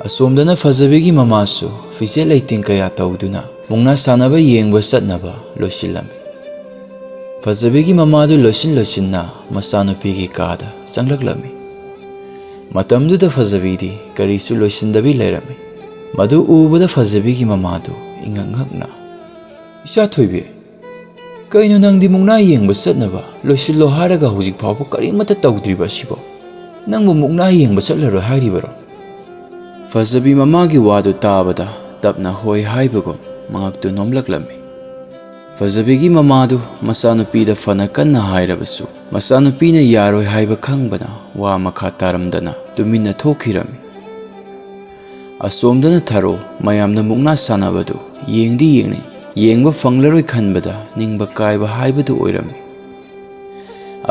ꯑꯁꯣꯝꯗꯅ ꯐꯖꯕꯤꯒꯤ ꯃꯃꯥꯁꯨ ꯐꯤꯖꯦꯠ ꯂꯩꯇꯦꯡ ꯀꯌꯥ ꯇꯧꯗꯨꯅ ꯃꯨꯛꯅꯥ ꯁꯥꯟꯅꯕ ꯌꯦꯡꯕ ꯆꯠꯅꯕ ꯂꯣꯏꯁꯤꯜꯂꯝꯃꯤ꯫ ꯐꯖꯕꯤꯒꯤ ꯃꯃꯥꯗꯨ ꯂꯣꯏꯁꯤꯟ ꯂꯣꯏꯁꯤꯟꯅ ꯃꯆꯥꯅꯨꯄꯤꯒꯤ ꯀꯥꯗ ꯆꯪꯂꯛꯂꯝꯃꯤ꯫ ꯃꯇꯝꯗꯨꯗ ꯐꯖꯕꯤꯗꯤ ꯀꯔꯤꯁꯨ ꯂꯣꯏꯁꯤꯟꯗꯕꯤ ꯂꯩꯔꯝꯃꯤ꯫ ꯃꯗꯨ ꯎꯕꯗ ꯐꯖꯕꯤꯒꯤ ꯃꯃꯥꯗꯨ ꯏꯉꯛ ꯉꯛꯅ, "ꯏꯆꯥ ꯊꯣꯏꯕꯤ, ꯀꯩꯅꯣ ꯅꯪꯗꯤ ꯃꯨꯛꯅꯥ ꯌꯦꯡꯕ ꯆꯠꯅꯕ ꯂꯣꯏꯁꯤꯜꯂꯣ ꯍꯥꯏꯔꯒ ꯍꯧꯖꯤꯛ ꯐꯥꯎꯕ ꯀꯔꯤꯃꯠꯇ ꯇꯧꯗ꯭ꯔꯤꯕ ꯑꯁꯤꯕꯣ? ꯅꯪꯕꯨ ꯃꯨꯛꯅꯥ ꯌꯦꯡꯕ ꯆꯠꯂꯔꯣꯏ ꯍꯥꯏꯔꯤꯕꯔꯣ?" ꯐꯖꯕꯤ ꯃꯃꯥꯒꯤ ꯋꯥꯗꯨ ꯇꯥꯕꯗ ꯇꯞꯅ ꯍꯣꯏ ꯍꯥꯏꯕꯒꯨꯝ ꯃꯉꯛꯇꯨ ꯅꯣꯝꯂꯛꯂꯝꯃꯤ꯫ ꯐꯖꯕꯤꯒꯤ ꯃꯃꯥꯗꯨ ꯃꯆꯥꯅꯨꯄꯤꯗ ꯐꯅ ꯀꯟꯅ ꯍꯥꯏꯔꯕꯁꯨ ꯃꯆꯥꯅꯨꯄꯤꯅ ꯌꯥꯔꯣꯏ ꯍꯥꯏꯕ ꯈꯪꯕꯅ ꯋꯥ ꯃꯈꯥ ꯇꯥꯔꯝꯗꯅ ꯇꯨꯃꯤꯟꯅ ꯊꯣꯛꯈꯤꯔꯝꯃꯤ꯫ ꯑꯁꯣꯝꯗꯅ ꯊꯔꯣ ꯃꯌꯥꯝꯅ ꯃꯨꯛꯅꯥ ꯁꯥꯟꯅꯕꯗꯨ ꯌꯦꯡꯗꯤ ꯌꯦꯡꯅꯤꯡ, ꯌꯦꯡꯕ ꯐꯪꯂꯔꯣꯏ ꯈꯟꯕꯗ ꯅꯤꯡꯕ ꯀꯥꯏꯕ ꯍꯥꯏꯕꯗꯨ ꯑꯣꯏꯔꯝꯃꯤ꯫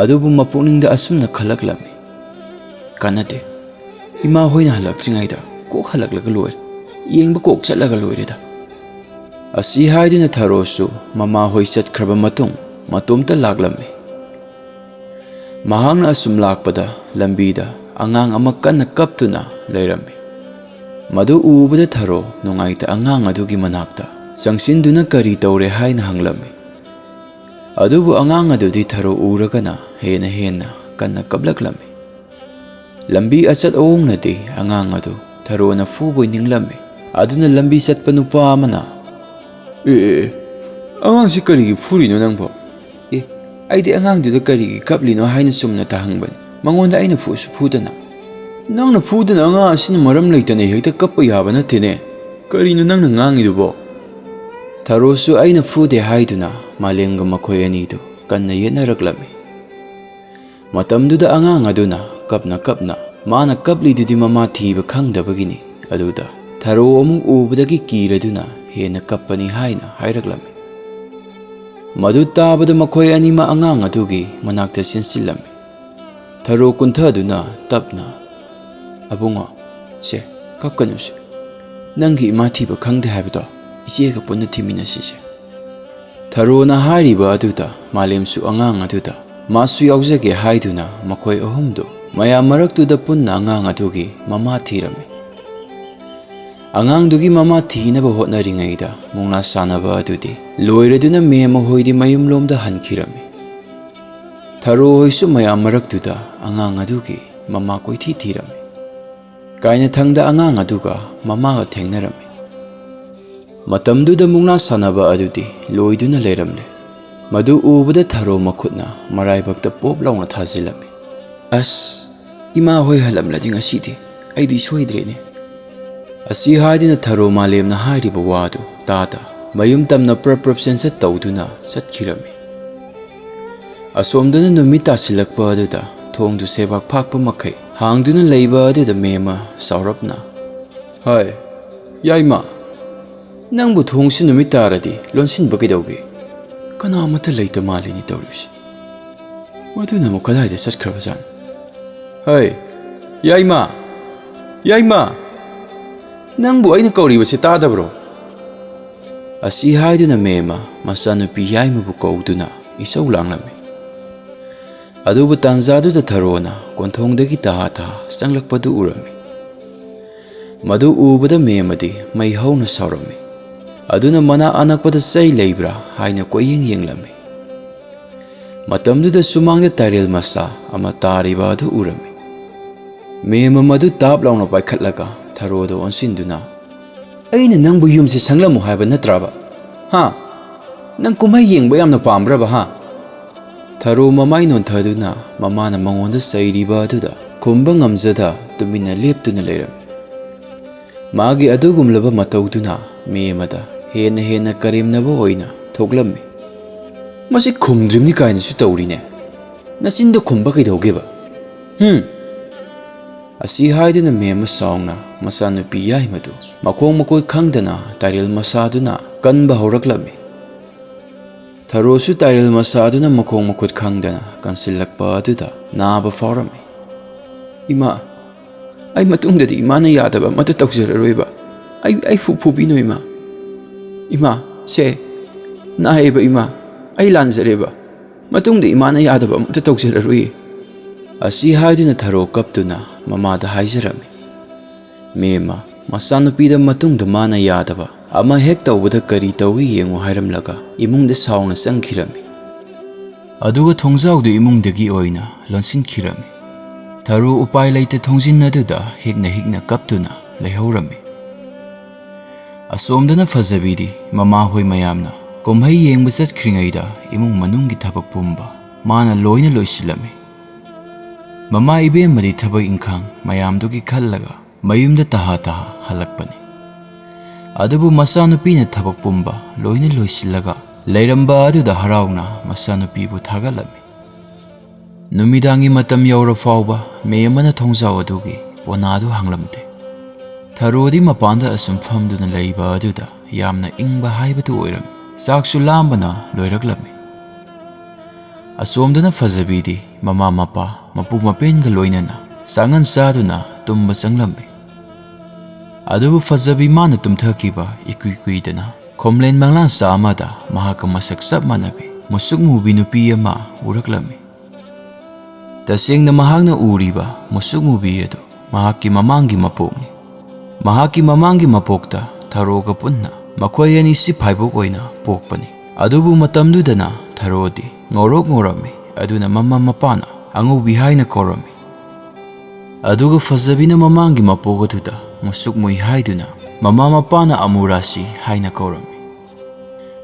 ꯑꯗꯨꯕꯨ ꯃꯄꯨꯛꯅꯤꯡꯗ ꯑꯁꯨꯝꯅ ꯈꯜꯂꯛꯂꯝꯃꯤ, "ꯀꯥꯟꯅꯗꯦ, ꯏꯃꯥ ꯍꯣꯏꯅ ꯍꯜꯂꯛꯇ꯭ꯔꯤꯉꯩꯗ ꯀꯣꯛ ꯍꯜꯂꯛꯂꯒ ꯂꯣꯏꯔꯦ, ꯌꯦꯡꯕ ꯀꯣꯛ ꯆꯠꯂꯒ ꯂꯣꯏꯔꯦꯗ"꯫ ꯑꯁꯤ ꯍꯥꯏꯗꯨꯅ ꯊꯔꯣꯁꯨ ꯃꯃꯥ ꯍꯣꯏ ꯆꯠꯈ꯭ꯔꯕ ꯃꯇꯨꯡ ꯃꯇꯣꯝꯇ ꯂꯥꯛꯂꯝꯃꯤ꯫ ꯃꯍꯥꯛꯅ ꯑꯁꯨꯝ ꯂꯥꯛꯄꯗ ꯂꯝꯕꯤꯗ ꯑꯉꯥꯡ ꯑꯃ ꯀꯟꯅ ꯀꯞꯇꯨꯅ ꯂꯩꯔꯝꯃꯤ꯫ ꯃꯗꯨ ꯎꯕꯗ ꯊꯔꯣ ꯅꯨꯡꯉꯥꯏꯇ ꯑꯉꯥꯡ ꯑꯗꯨꯒꯤ ꯃꯅꯥꯛꯇ ꯆꯪꯁꯤꯟꯗꯨꯅ ꯀꯔꯤ ꯇꯧꯔꯦ ꯍꯥꯏꯅ ꯍꯪꯂꯝꯃꯤ꯫ ꯑꯗꯨꯕꯨ ꯑꯉꯥꯡ ꯑꯗꯨꯗꯤ ꯊꯔꯣ ꯎꯔꯒꯅ ꯍꯦꯟꯅ ꯍꯦꯟꯅ ꯀꯟꯅ ꯀꯞꯂꯛꯂꯝꯃꯤ꯫ ꯂꯝꯕꯤ ꯑꯆꯠ ꯑꯋꯣꯡꯅꯗꯤ ꯑꯉꯥꯡ ꯑꯗꯨ ꯊꯔꯣꯅ ꯐꯨꯕꯣꯏ ꯅꯤꯡꯂꯝꯃꯤ꯫ ꯑꯗꯨꯅ ꯂꯝꯕꯤ ꯆꯠꯄ ꯅꯨꯄꯥ ꯑꯃꯅ, "ꯑꯦ, ꯑꯦ, ꯑꯦ, ꯑꯉꯥꯡꯁꯤ ꯀꯔꯤꯒꯤ ꯐꯨꯔꯤꯅꯣ ꯅꯪꯕꯣ?" "ꯑꯦ, ꯑꯩꯗꯤ ꯑꯉꯥꯡꯗꯨꯗ ꯀꯔꯤꯒꯤ ꯀꯞꯂꯤꯅꯣ ꯍꯥꯏꯅ ꯆꯨꯝꯅ ꯇꯥꯍꯪꯕꯅꯤ꯫ ꯃꯉꯣꯟꯗ ꯑꯩꯅ ꯐꯨꯁꯨ ꯐꯨꯗꯅ꯫" "ꯅꯪꯅ ꯐꯨꯗꯅ ꯑꯉꯥꯡ ꯑꯁꯤꯅ ꯃꯔꯝ ꯂꯩꯇꯅ ꯍꯦꯛꯇ ꯀꯞꯄ ꯌꯥꯕ ꯅꯠꯇꯦꯅꯦ꯫ ꯀꯔꯤꯅꯣ ꯅꯪꯅ ꯉꯥꯡꯉꯤꯗꯨꯕꯣ?" ꯊꯔꯣꯁꯨ ꯑꯩꯅ ꯐꯨꯗꯦ ꯍꯥꯏꯗꯨꯅ ꯃꯥꯂꯦꯝꯒ ꯃꯈꯣꯏ ꯑꯅꯤꯗꯨ ꯀꯟꯅ ꯌꯦꯠꯅꯔꯛꯂꯝꯃꯤ꯫ ꯃꯇꯝꯗꯨꯗ ꯑꯉꯥꯡ ꯑꯗꯨꯅ ꯀꯞꯅ ꯀꯞꯅ, ꯃꯥꯅ ꯀꯞꯂꯤꯗꯨꯗꯤ ꯃꯃꯥ ꯊꯤꯕ ꯈꯪꯗꯕꯒꯤꯅꯤ꯫ ꯑꯗꯨꯗ ꯊꯔꯣ ꯑꯃꯨꯛ ꯎꯕꯗꯒꯤ ꯀꯤꯔꯗꯨꯅ ꯍꯦꯟꯅ ꯀꯞꯄꯅꯤ ꯍꯥꯏꯅ ꯍꯥꯏꯔꯛꯂꯝꯃꯤ꯫ ꯃꯗꯨ ꯇꯥꯕꯗ ꯃꯈꯣꯏ ꯑꯅꯤꯃꯛ ꯑꯉꯥꯡ ꯑꯗꯨꯒꯤ ꯃꯅꯥꯛꯇ ꯆꯦꯟꯁꯤꯜꯂꯝꯃꯤ꯫ ꯊꯔꯣ ꯀꯨꯟꯊꯗꯨꯅ ꯇꯞꯅ, "ꯑꯕꯨꯡꯉꯣ, ꯁꯦ, ꯀꯞꯀꯅꯨꯁꯦ꯫ ꯅꯪꯒꯤ ꯏꯃꯥ ꯊꯤꯕ ꯈꯪꯗꯦ ꯍꯥꯏꯕꯗꯣ ꯏꯆꯦꯒ ꯄꯨꯟꯅ ꯊꯤꯃꯤꯟꯅꯁꯤꯁꯦ꯫" ꯊꯔꯣꯅ ꯍꯥꯏꯔꯤꯕ ꯑꯗꯨꯗ ꯃꯥꯂꯦꯝꯁꯨ ꯑꯉꯥꯡ ꯑꯗꯨꯗ ꯃꯥꯁꯨ ꯌꯥꯎꯖꯒꯦ ꯍꯥꯏꯗꯨꯅ ꯃꯈꯣꯏ ꯑꯍꯨꯝꯗꯨ ꯃꯌꯥꯝ ꯃꯔꯛꯇꯨꯗ ꯄꯨꯟꯅ ꯑꯉꯥꯡ ꯑꯗꯨꯒꯤ ꯃꯃꯥ ꯊꯤꯔꯝꯃꯤ꯫ ꯑꯉꯥꯡꯗꯨꯒꯤ ꯃꯃꯥ ꯊꯤꯅꯕ ꯍꯣꯠꯅꯔꯤꯉꯩꯗ ꯃꯨꯛꯅꯥ ꯁꯥꯟꯅꯕ ꯑꯗꯨꯗꯤ ꯂꯣꯏꯔꯗꯨꯅ ꯃꯦꯝꯃ ꯍꯣꯏꯗꯤ ꯃꯌꯨꯝꯂꯣꯝꯗ ꯍꯟꯈꯤꯔꯝꯃꯤ꯫ ꯊꯔꯣ ꯍꯣꯏꯁꯨ ꯃꯌꯥꯝ ꯃꯔꯛꯇꯨꯗ ꯑꯉꯥꯡ ꯑꯗꯨꯒꯤ ꯃꯃꯥ ꯀꯣꯏꯊꯤ ꯊꯤꯔꯝꯃꯤ꯫ ꯀꯥꯏꯅꯊꯪꯗ ꯑꯉꯥꯡ ꯑꯗꯨꯒ ꯃꯃꯥꯒ ꯊꯦꯡꯅꯔꯝꯃꯤ꯫ ꯃꯇꯝꯗꯨꯗ ꯃꯨꯛꯅꯥ ꯁꯥꯟꯅꯕ ꯑꯗꯨꯗꯤ ꯂꯣꯏꯗꯨꯅ ꯂꯩꯔꯝꯂꯦ꯫ ꯃꯗꯨ ꯎꯕꯗ ꯊꯔꯣ ꯃꯈꯨꯠꯅ ꯃꯔꯥꯏꯕꯛꯇ ꯄꯣꯞ ꯂꯥꯎꯅ ꯊꯥꯖꯤꯜꯂꯝꯃꯤ꯫ "ꯑꯁ, ꯏꯃꯥ ꯍꯣꯏ ꯍꯜꯂꯝꯂꯗꯤ ꯉꯁꯤꯗꯤ ꯑꯩꯗꯤ ꯁꯣꯏꯗ꯭ꯔꯦꯅꯦ꯫" ꯑꯁꯤ ꯍꯥꯏꯗꯨꯅ ꯊꯔꯣ ꯃꯥꯂꯦꯝꯅ ꯍꯥꯏꯔꯤꯕ ꯋꯥꯗꯨ ꯇꯥꯗ ꯃꯌꯨꯝ ꯇꯝꯅ ꯄ꯭ꯔꯞ ꯄ꯭ꯔꯞ ꯆꯦꯟꯁꯠ ꯇꯧꯗꯨꯅ ꯆꯠꯈꯤꯔꯝꯃꯤ꯫ ꯑꯁꯣꯝꯗꯅ ꯅꯨꯃꯤꯠ ꯇꯥꯁꯤꯜꯂꯛꯄ ꯑꯗꯨꯗ ꯊꯣꯡꯗꯨ ꯁꯦꯕꯥꯛ ꯐꯥꯛꯄ ꯃꯈꯩ ꯍꯥꯡꯗꯨꯅ ꯂꯩꯕ ꯑꯗꯨꯗ ꯃꯦꯝꯃ ꯆꯥꯎꯔꯞꯅ, "ꯍꯥꯏ, ꯌꯥꯏꯃ, ꯅꯪꯕꯨ ꯊꯣꯡꯁꯤ ꯅꯨꯃꯤꯠ ꯇꯥꯔꯗꯤ ꯂꯣꯟꯁꯤꯟꯕ ꯀꯩꯗꯧꯒꯦ? ꯀꯅꯥ ꯑꯃꯠꯇ ꯂꯩꯇ ꯃꯥꯜꯂꯤꯅꯤ ꯇꯧꯔꯤꯕꯁꯤ꯫ ꯃꯗꯨꯅ ꯑꯃꯨꯛ ꯀꯗꯥꯏꯗ ꯆꯠꯈ꯭ꯔꯕꯖꯥꯠꯅꯣ? ꯍꯩ, ꯌꯥꯏꯃ! ꯌꯥꯏꯃ! ꯅꯪꯕꯨ ꯑꯩꯅ ꯀꯧꯔꯤꯕꯁꯤ ꯇꯥꯗꯕ꯭ꯔꯣ?" ꯑꯁꯤ ꯍꯥꯏꯗꯨꯅ ꯃꯦꯝꯃ ꯃꯆꯥꯅꯨꯄꯤ ꯌꯥꯏꯃꯕꯨ ꯀꯧꯗꯨꯅ ꯏꯁꯧ ꯂꯥꯡꯂꯝꯃꯤ꯫ ꯑꯗꯨꯕꯨ ꯇꯥꯟꯖꯥꯗꯨꯗ ꯊꯔꯣꯅ ꯀꯣꯟꯊꯣꯡꯗꯒꯤ ꯇꯍꯥ ꯇꯍꯥ ꯆꯪꯂꯛꯄꯗꯨ ꯎꯔꯝꯃꯤ꯫ ꯃꯗꯨ ꯎꯕꯗ ꯃꯦꯝꯃꯗꯤ ꯃꯩ ꯍꯧꯅ ꯁꯥꯎꯔꯝꯃꯤ꯫ ꯑꯗꯨꯅ ꯃꯅꯥꯛ ꯑꯅꯛꯄꯗ ꯆꯩ ꯂꯩꯕ꯭ꯔꯥ ꯍꯥꯏꯅ ꯀꯣꯏꯌꯦꯡ ꯌꯦꯡꯂꯝꯃꯤ꯫ ꯃꯇꯝꯗꯨꯗ ꯁꯨꯃꯥꯡꯗ ꯇꯥꯏꯔꯦꯜ ꯃꯆꯥ ꯑꯃ ꯇꯥꯔꯤꯕ ꯑꯗꯨ ꯎꯔꯝꯃꯤ꯫ ꯃꯦꯝꯃ ꯃꯗꯨ ꯇꯥꯞ ꯂꯥꯎꯅ ꯄꯥꯏꯈꯠꯂꯒ ꯊꯔꯣꯗ ꯑꯣꯟꯁꯤꯟꯗꯨꯅ, "ꯑꯩꯅ ꯅꯪꯕꯨ ꯌꯨꯝꯁꯤ ꯁꯪꯂꯝꯃꯨ ꯍꯥꯏꯕ ꯅꯠꯇ꯭ꯔꯕ? ꯍꯥ? ꯅꯪ ꯀꯨꯝꯍꯩ ꯌꯦꯡꯕ ꯌꯥꯝꯅ ꯄꯥꯝꯕ꯭ꯔꯕ, ꯍꯥ?" ꯊꯔꯣ ꯃꯃꯥꯏ ꯅꯣꯟꯊꯗꯨꯅ ꯃꯃꯥꯅ ꯃꯉꯣꯟꯗ ꯆꯩꯔꯤꯕ ꯑꯗꯨꯗ ꯈꯨꯝꯕ ꯉꯝꯖꯗ ꯇꯨꯃꯤꯟꯅ ꯂꯦꯞꯇꯨꯅ ꯂꯩꯔꯝꯃꯤ꯫ ꯃꯥꯒꯤ ꯑꯗꯨꯒꯨꯝꯂꯕ ꯃꯇꯧꯗꯨꯅ ꯃꯦꯝꯃꯗ ꯍꯦꯟꯅ ꯍꯦꯟꯅ ꯀꯔꯦꯝꯅꯕ ꯑꯣꯏꯅ ꯊꯣꯛꯂꯝꯃꯤ꯫ "ꯃꯁꯤ ꯈꯨꯝꯗ꯭ꯔꯤꯕꯅꯤ ꯀꯥꯏꯅꯁꯨ ꯇꯧꯔꯤꯅꯦ꯫ ꯅꯆꯤꯟꯗꯣ ꯈꯨꯝꯕ ꯀꯩꯗꯧꯒꯦꯕ? ꯍꯨꯝ?" ꯑꯁꯤ ꯍꯥꯏꯗꯨꯅ ꯃꯦꯝꯃ ꯁꯥꯎꯅ ꯃꯆꯥꯅꯨꯄꯤ ꯌꯥꯏꯃꯗꯨ ꯃꯈꯣꯡ ꯃꯈꯨꯠ ꯈꯪꯗꯅ ꯇꯥꯏꯔꯦꯜ ꯃꯁꯥꯗꯨꯅ ꯀꯟꯕ ꯍꯧꯔꯛꯂꯝꯃꯤ꯫ ꯊꯔꯣꯁꯨ ꯇꯥꯏꯔꯦꯜ ꯃꯁꯥꯗꯨꯅ ꯃꯈꯣꯡ ꯃꯈꯨꯠ ꯈꯪꯗꯅ ꯀꯟꯁꯤꯜꯂꯛꯄ ꯑꯗꯨꯗ ꯅꯥꯕ ꯐꯥꯎꯔꯝꯃꯤ꯫ "ꯏꯃꯥ, ꯑꯩ ꯃꯇꯨꯡꯗꯗꯤ ꯏꯃꯥꯅ ꯌꯥꯗꯕ ꯑꯃꯠꯇ ꯇꯧꯖꯔꯔꯣꯏꯕ꯫ ꯑꯩ, ꯑꯩ ꯐꯨ-, ꯐꯨꯕꯤꯅꯨ ꯏꯃꯥ꯫ ꯏꯃꯥ, ꯁꯦ, ꯅꯥꯏꯌꯦꯕ ꯏꯃꯥ꯫ ꯑꯩ ꯂꯥꯟꯖꯔꯦꯕ꯫ ꯃꯇꯨꯡꯗ ꯏꯃꯥꯅ ꯌꯥꯗꯕ ꯑꯃꯠꯇ ꯇꯧꯖꯔꯔꯣꯏꯌꯦ"꯫ ꯑꯁꯤ ꯍꯥꯏꯗꯨꯅ ꯊꯔꯣ ꯀꯞꯇꯨꯅ ꯃꯃꯥꯗ ꯍꯥꯏꯖꯔꯝꯃꯤ꯫ ꯃꯦꯝꯃ, ꯃꯆꯥꯅꯨꯄꯤꯗ ꯃꯇꯨꯡꯗ ꯃꯥꯅ ꯌꯥꯗꯕ ꯑꯃ ꯍꯦꯛ ꯇꯧꯕꯗ ꯀꯔꯤ ꯇꯧꯏ ꯌꯦꯡꯉꯨ ꯍꯥꯏꯔꯝꯂꯒ ꯏꯃꯨꯡꯗ ꯁꯥꯎꯅ ꯆꯪꯈꯤꯔꯝꯃꯤ꯫ ꯑꯗꯨꯒ ꯊꯣꯡꯖꯥꯎꯗꯨ ꯏꯃꯨꯡꯗꯒꯤ ꯑꯣꯏꯅ ꯂꯣꯟꯁꯤꯟꯈꯤꯔꯝꯃꯤ꯫ ꯊꯔꯣ ꯎꯄꯥꯏ ꯂꯩꯇ ꯊꯣꯡꯖꯤꯟ ꯑꯗꯨꯗ ꯍꯤꯛꯅ ꯍꯤꯛꯅ ꯀꯞꯇꯨꯅ ꯂꯩꯍꯧꯔꯝꯃꯤ꯫ ꯑꯁꯣꯝꯗꯅ ꯐꯖꯕꯤꯗꯤ ꯃꯃꯥꯍꯣꯏ ꯃꯌꯥꯝꯅ ꯀꯨꯝꯍꯩ ꯌꯦꯡꯕ ꯆꯠꯈ꯭ꯔꯤꯉꯩꯗ ꯏꯃꯨꯡ ꯃꯅꯨꯡꯒꯤ ꯊꯕꯛ ꯄꯨꯝꯕ ꯃꯥꯅ ꯂꯣꯏꯅ ꯂꯣꯏꯁꯤꯜꯂꯝꯃꯤ꯫ ꯃꯃꯥ ꯏꯕꯦꯝꯃꯗꯤ ꯊꯕꯛ ꯏꯪꯈꯥꯡ ꯃꯌꯥꯝꯗꯨꯒꯤ ꯈꯜꯂꯒ ꯃꯌꯨꯝꯗ ꯇꯍꯥ ꯇꯍꯥ ꯍꯜꯂꯛꯄꯅꯤ꯫ ꯑꯗꯨꯕꯨ ꯃꯆꯥꯅꯨꯄꯤꯅ ꯊꯕꯛ ꯄꯨꯝꯕ ꯂꯣꯏꯅ ꯂꯣꯏꯁꯤꯜꯂꯒ ꯂꯩꯔꯝꯕ ꯑꯗꯨꯗ ꯍꯔꯥꯎꯅ ꯃꯆꯥꯅꯨꯄꯤꯕꯨ ꯊꯥꯒꯠꯂꯝꯃꯤ꯫ ꯅꯨꯃꯤꯗꯥꯡꯒꯤ ꯃꯇꯝ ꯌꯧꯔ ꯐꯥꯎꯕ ꯃꯦꯝꯃꯅ ꯊꯣꯡꯖꯥꯎ ꯑꯗꯨꯒꯤ ꯄꯣꯅꯥꯗꯨ ꯍꯥꯡꯂꯝꯗꯦ꯫ ꯊꯔꯣꯗꯤ ꯃꯄꯥꯟꯗ ꯑꯁꯨꯝ ꯐꯝꯗꯨꯅ ꯂꯩꯕ ꯑꯗꯨꯗ ꯌꯥꯝꯅ ꯏꯪꯕ ꯍꯥꯏꯕꯗꯨ ꯑꯣꯏꯔꯝꯃꯤ꯫ ꯆꯥꯛꯁꯨ ꯂꯥꯝꯕꯅ ꯂꯣꯏꯔꯛꯂꯝꯃꯤ꯫ ꯑꯁꯣꯝꯗꯅ ꯐꯖꯕꯤꯗꯤ ꯃꯃꯥ ꯃꯄꯥ, ꯃꯄꯨ ꯃꯄꯦꯟꯒ ꯂꯣꯏꯅꯅ ꯆꯥꯉꯟ ꯆꯥꯗꯨꯅ ꯇꯨꯝꯕ ꯆꯪꯂꯝꯃꯤ꯫ ꯑꯗꯨꯕꯨ ꯐꯖꯕꯤ ꯃꯥꯅ ꯇꯨꯝꯊꯈꯤꯕ ꯏꯀꯨꯏ ꯀꯨꯏꯗꯅ ꯈꯣꯝꯂꯦꯟ ꯃꯪꯂꯥꯟꯆꯥ ꯑꯃꯗ ꯃꯍꯥꯛꯀ ꯃꯁꯛ ꯆꯞ ꯃꯥꯟꯅꯕꯤ ꯃꯨꯁꯨꯛ ꯃꯨꯕꯤ ꯅꯨꯄꯤ ꯑꯃ ꯎꯔꯛꯂꯝꯃꯤ꯫ ꯇꯁꯦꯡꯅ ꯃꯍꯥꯛꯅ ꯎꯔꯤꯕ ꯃꯨꯁꯨꯛ ꯃꯨꯕꯤ ꯑꯗꯨ ꯃꯍꯥꯛꯀꯤ ꯃꯃꯥꯡꯒꯤ ꯃꯄꯣꯛꯅꯤ꯫ ꯃꯍꯥꯛꯀꯤ ꯃꯃꯥꯡꯒꯤ ꯃꯄꯣꯛꯇ ꯊꯔꯣꯒ ꯄꯨꯟꯅ ꯃꯈꯣꯏ ꯑꯅꯤꯁꯤ ꯐꯥꯏꯕꯣꯛ ꯑꯣꯏꯅ ꯄꯣꯛꯄꯅꯤ꯫ ꯑꯗꯨꯕꯨ ꯃꯇꯝꯗꯨꯗꯅ ꯊꯔꯣꯗꯤ ꯉꯧꯔꯣꯛ ꯉꯧꯔꯝꯃꯤ, ꯑꯗꯨꯅ ꯃꯃꯥ ꯃꯄꯥꯅ ꯑꯉꯧꯕꯤ ꯍꯥꯏꯅ ꯀꯧꯔꯝꯃꯤ꯫ ꯑꯗꯨꯒ ꯐꯖꯕꯤꯅ ꯃꯃꯥꯡꯒꯤ ꯃꯄꯣꯛ ꯑꯗꯨꯗ ꯃꯨꯁꯨꯛ ꯃꯨꯏ ꯍꯥꯏꯗꯨꯅ ꯃꯃꯥ ꯃꯄꯥꯅ ꯑꯃꯨꯔꯥꯁꯤ ꯍꯥꯏꯅ ꯀꯧꯔꯝꯃꯤ꯫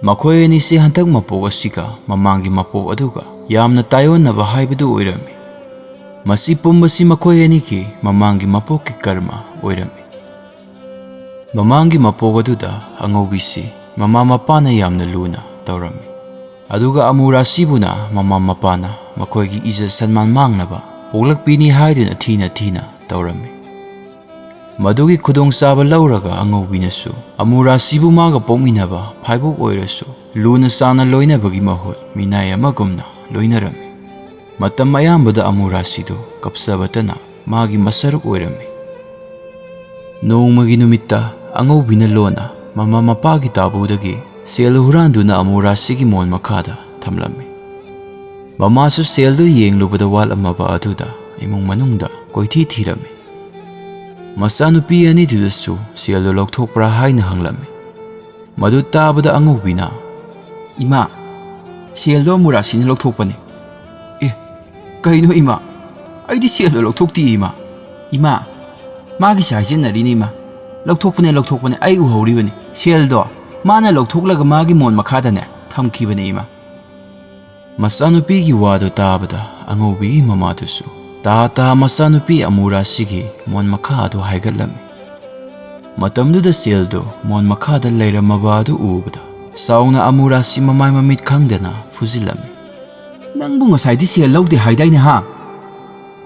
ꯃꯈꯣꯏ ꯑꯅꯤꯁꯤ ꯍꯟꯗꯛ ꯃꯄꯣꯛ ꯑꯁꯤꯒ ꯃꯃꯥꯡꯒꯤ ꯃꯄꯣꯛ ꯑꯗꯨꯒ ꯌꯥꯝꯅ ꯇꯥꯏꯑꯣꯟꯅꯕ ꯍꯥꯏꯕꯗꯨ ꯑꯣꯏꯔꯝꯃꯤ꯫ ꯃꯁꯤ ꯄꯨꯝꯕꯁꯤ ꯃꯈꯣꯏ ꯑꯅꯤꯒꯤ ꯃꯃꯥꯡꯒꯤ ꯃꯄꯣꯛꯀꯤ ꯀꯔꯃ ꯑꯣꯏꯔꯝꯃꯤ꯫ ꯃꯃꯥꯡꯒꯤ ꯃꯄꯣꯛ ꯑꯗꯨꯗ ꯑꯉꯧꯕꯤꯁꯤ ꯃꯃꯥ ꯃꯄꯥꯅ ꯌꯥꯝꯅ ꯂꯨꯅ ꯇꯧꯔꯝꯃꯤ꯫ ꯑꯗꯨꯒ ꯑꯃꯨꯔꯥꯁꯤꯕꯨꯅ ꯃꯃꯥ ꯃꯄꯥꯅ ꯃꯈꯣꯏꯒꯤ ꯏꯖꯠ ꯁꯟꯃꯥꯟ ꯃꯥꯡꯅꯕ ꯄꯣꯛꯂꯛꯄꯤꯅꯤ ꯍꯥꯏꯗꯨꯅ ꯊꯤꯅ ꯊꯤꯅ ꯇꯧꯔꯝꯃꯤ꯫ ꯃꯗꯨꯒꯤ ꯈꯨꯗꯣꯡꯆꯥꯕ ꯂꯧꯔꯒ ꯑꯉꯧꯕꯤꯅꯁꯨ ꯑꯃꯨꯔꯥꯁꯤꯕꯨ ꯃꯥꯒ ꯄꯣꯛꯃꯤꯟꯅꯕ ꯐꯥꯏꯕꯣꯛ ꯑꯣꯏꯔꯁꯨ ꯂꯨꯅ ꯆꯥꯟꯅ ꯂꯣꯏꯅꯕꯒꯤ ꯃꯍꯨꯠ ꯃꯤꯅꯥꯏ ꯑꯃꯒꯨꯝꯅ ꯂꯣꯏꯅꯔꯝꯃꯤ꯫ ꯃꯇꯝ ꯑꯌꯥꯝꯕꯗ ꯑꯃꯨꯔꯥꯁꯤꯗꯨ ꯀꯞꯆꯕꯇꯅ ꯃꯥꯒꯤ ꯃꯁꯔꯨꯛ ꯑꯣꯏꯔꯝꯃꯤ꯫ ꯅꯣꯡꯃꯒꯤ ꯅꯨꯃꯤꯠꯇ ꯑꯉꯧꯕꯤꯅ ꯂꯣꯟꯅ ꯃꯃꯥ ꯃꯄꯥꯒꯤ ꯇꯥꯕꯨꯗꯒꯤ ꯁꯦꯜ ꯍꯨꯔꯥꯟꯗꯨꯅ ꯑꯃꯨꯔꯥꯁꯤꯒꯤ ꯃꯣꯟ ꯃꯈꯥꯗ ꯊꯝꯂꯝꯃꯤ꯫ ꯃꯃꯥꯁꯨ ꯁꯦꯜꯗꯨ ꯌꯦꯡꯂꯨꯕꯗ ꯋꯥꯠꯂꯝꯃꯕ ꯑꯗꯨꯗ ꯏꯃꯨꯡ ꯃꯅꯨꯡꯗ ꯀꯣꯏꯊꯤ ꯊꯤꯔꯝꯃꯤ꯫ ꯃꯆꯥꯅꯨꯄꯤ ꯑꯅꯤꯗꯨꯗꯁꯨ ꯁꯦꯜꯗꯨ ꯂꯧꯊꯣꯛꯄ꯭ꯔꯥ ꯍꯥꯏꯅ ꯍꯪꯂꯝꯃꯤ꯫ ꯃꯗꯨ ꯇꯥꯕꯗ ꯑꯉꯧꯕꯤꯅ, "ꯏꯃꯥ, ꯁꯦꯜꯗꯣ ꯑꯃꯨꯔꯥꯁꯤꯅ ꯂꯧꯊꯣꯛꯄꯅꯦ꯫" "ꯑꯦ, ꯀꯩꯅꯣ ꯏꯃꯥ? ꯑꯩꯗꯤ ꯁꯦꯜꯗꯣ ꯂꯧꯊꯣꯛꯇꯤꯌꯦ ꯏꯃꯥ꯫ ꯏꯃꯥ, ꯃꯥꯒꯤꯁꯦ ꯍꯥꯏꯖꯤꯟꯅꯔꯤꯅꯦ ꯏꯃꯥ꯫ ꯂꯧꯊꯣꯛꯄꯅꯦ, ꯂꯧꯊꯣꯛꯄꯅꯦ, ꯑꯩ ꯎꯍꯧꯔꯤꯕꯅꯤ꯫ ꯁꯦꯜꯗꯣ ꯃꯥꯅ ꯂꯧꯊꯣꯛꯂꯒ ꯃꯥꯒꯤ ꯃꯣꯟ ꯃꯈꯥꯗꯅꯦ ꯊꯝꯈꯤꯕꯅꯦ ꯏꯃꯥ꯫" ꯃꯆꯥꯅꯨꯄꯤꯒꯤ ꯋꯥꯗꯨ ꯇꯥꯕꯗ ꯑꯉꯧꯕꯤꯒꯤ ꯃꯃꯥꯗꯨꯁꯨ ꯇꯥ ꯇꯥ ꯃꯆꯥꯅꯨꯄꯤ ꯑꯃꯨꯔꯥꯁꯤꯒꯤ ꯃꯣꯟ ꯃꯈꯥ ꯑꯗꯨ ꯍꯥꯏꯒꯠꯂꯝꯃꯤ꯫ ꯃꯇꯝꯗꯨꯗ ꯁꯦꯜꯗꯨ ꯃꯣꯟ ꯃꯈꯥꯗ ꯂꯩꯔꯝꯃꯕ ꯑꯗꯨ ꯎꯕꯗ ꯆꯥꯎꯅ ꯑꯃꯨꯔꯥꯁꯤ ꯃꯃꯥꯏ ꯃꯃꯤꯠ ꯈꯪꯗꯅ ꯐꯨꯖꯤꯜꯂꯝꯃꯤ꯫ "ꯅꯪꯕꯨ ꯉꯁꯥꯏꯗꯤ ꯁꯦꯜ ꯂꯧꯗꯦ ꯍꯥꯏꯗꯥꯏꯅꯦ ꯍꯥ?"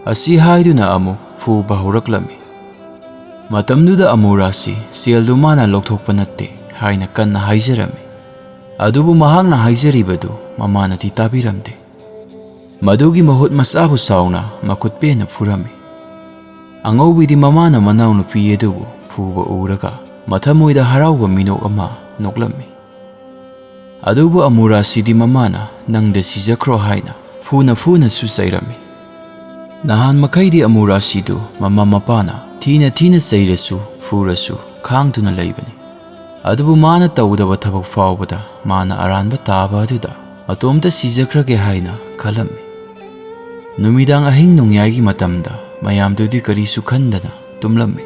ꯑꯁꯤ ꯍꯥꯏꯗꯨꯅ ꯑꯃꯨꯛ ꯐꯨꯕ ꯍꯧꯔꯛꯂꯝꯃꯤ꯫ ꯃꯇꯝꯗꯨꯗ ꯑꯃꯨꯔꯥꯁꯤ ꯁꯦꯜꯗꯨ ꯃꯥꯅ ꯂꯧꯊꯣꯛꯄ ꯅꯠꯇꯦ ꯍꯥꯏꯅ ꯀꯟꯅ ꯍꯥꯏꯖꯔꯝꯃꯤ꯫ ꯑꯗꯨꯕꯨ ꯃꯍꯥꯛꯅ ꯍꯥꯏꯖꯔꯤꯕꯗꯨ ꯃꯃꯥꯅꯗꯤ ꯇꯥꯕꯤꯔꯝꯗꯦ꯫ ꯃꯗꯨꯒꯤ ꯃꯍꯨꯠ ꯃꯆꯥꯕꯨ ꯆꯥꯎꯅ ꯃꯈꯨꯠ ꯄꯦꯟꯅ ꯐꯨꯔꯝꯃꯤ꯫ ꯑꯉꯧꯕꯤꯗꯤ ꯃꯃꯥꯅ ꯃꯅꯥꯎꯅꯨꯄꯤ ꯑꯗꯨꯕꯨ ꯐꯨꯕ ꯎꯔꯒ ꯃꯊꯃꯣꯏꯗ ꯍꯔꯥꯎꯕ ꯃꯤꯅꯣꯛ ꯑꯃ ꯅꯣꯛꯂꯝꯃꯤ꯫ ꯑꯗꯨꯕꯨ ꯑꯃꯨꯔꯥꯁꯤꯗꯤ ꯃꯃꯥꯅ "ꯅꯪꯗ ꯁꯤꯖꯈ꯭ꯔꯣ" ꯍꯥꯏꯅ ꯐꯨꯅ ꯐꯨꯅꯁꯨ ꯆꯩꯔꯝꯃꯤ꯫ ꯅꯍꯥꯟ ꯃꯈꯩꯗꯤ ꯑꯃꯨꯔꯥꯁꯤꯗꯨ ꯃꯃꯥ ꯃꯄꯥꯅ ꯊꯤꯅ ꯊꯤꯅ ꯆꯩꯔꯁꯨ ꯐꯨꯔꯁꯨ ꯈꯥꯡꯗꯨꯅ ꯂꯩꯕꯅꯤ꯫ ꯑꯗꯨꯕꯨ ꯃꯥꯅ ꯇꯧꯗꯕ ꯊꯕꯛ ꯐꯥꯎꯕꯗ ꯃꯥꯅ ꯑꯔꯥꯟꯕ ꯇꯥꯕ ꯑꯗꯨꯗ ꯃꯇꯣꯝꯇ ꯁꯤꯖꯈ꯭ꯔꯒꯦ ꯍꯥꯏꯅ ꯈꯜꯂꯝꯃꯤ꯫ ꯅꯨꯃꯤꯗꯥꯡ ꯑꯍꯤꯡ ꯅꯣꯡꯌꯥꯏꯒꯤ ꯃꯇꯝꯗ ꯃꯌꯥꯝꯗꯨꯗꯤ ꯀꯔꯤꯁꯨ ꯈꯟꯗꯅ ꯇꯨꯝꯂꯝꯃꯤ꯫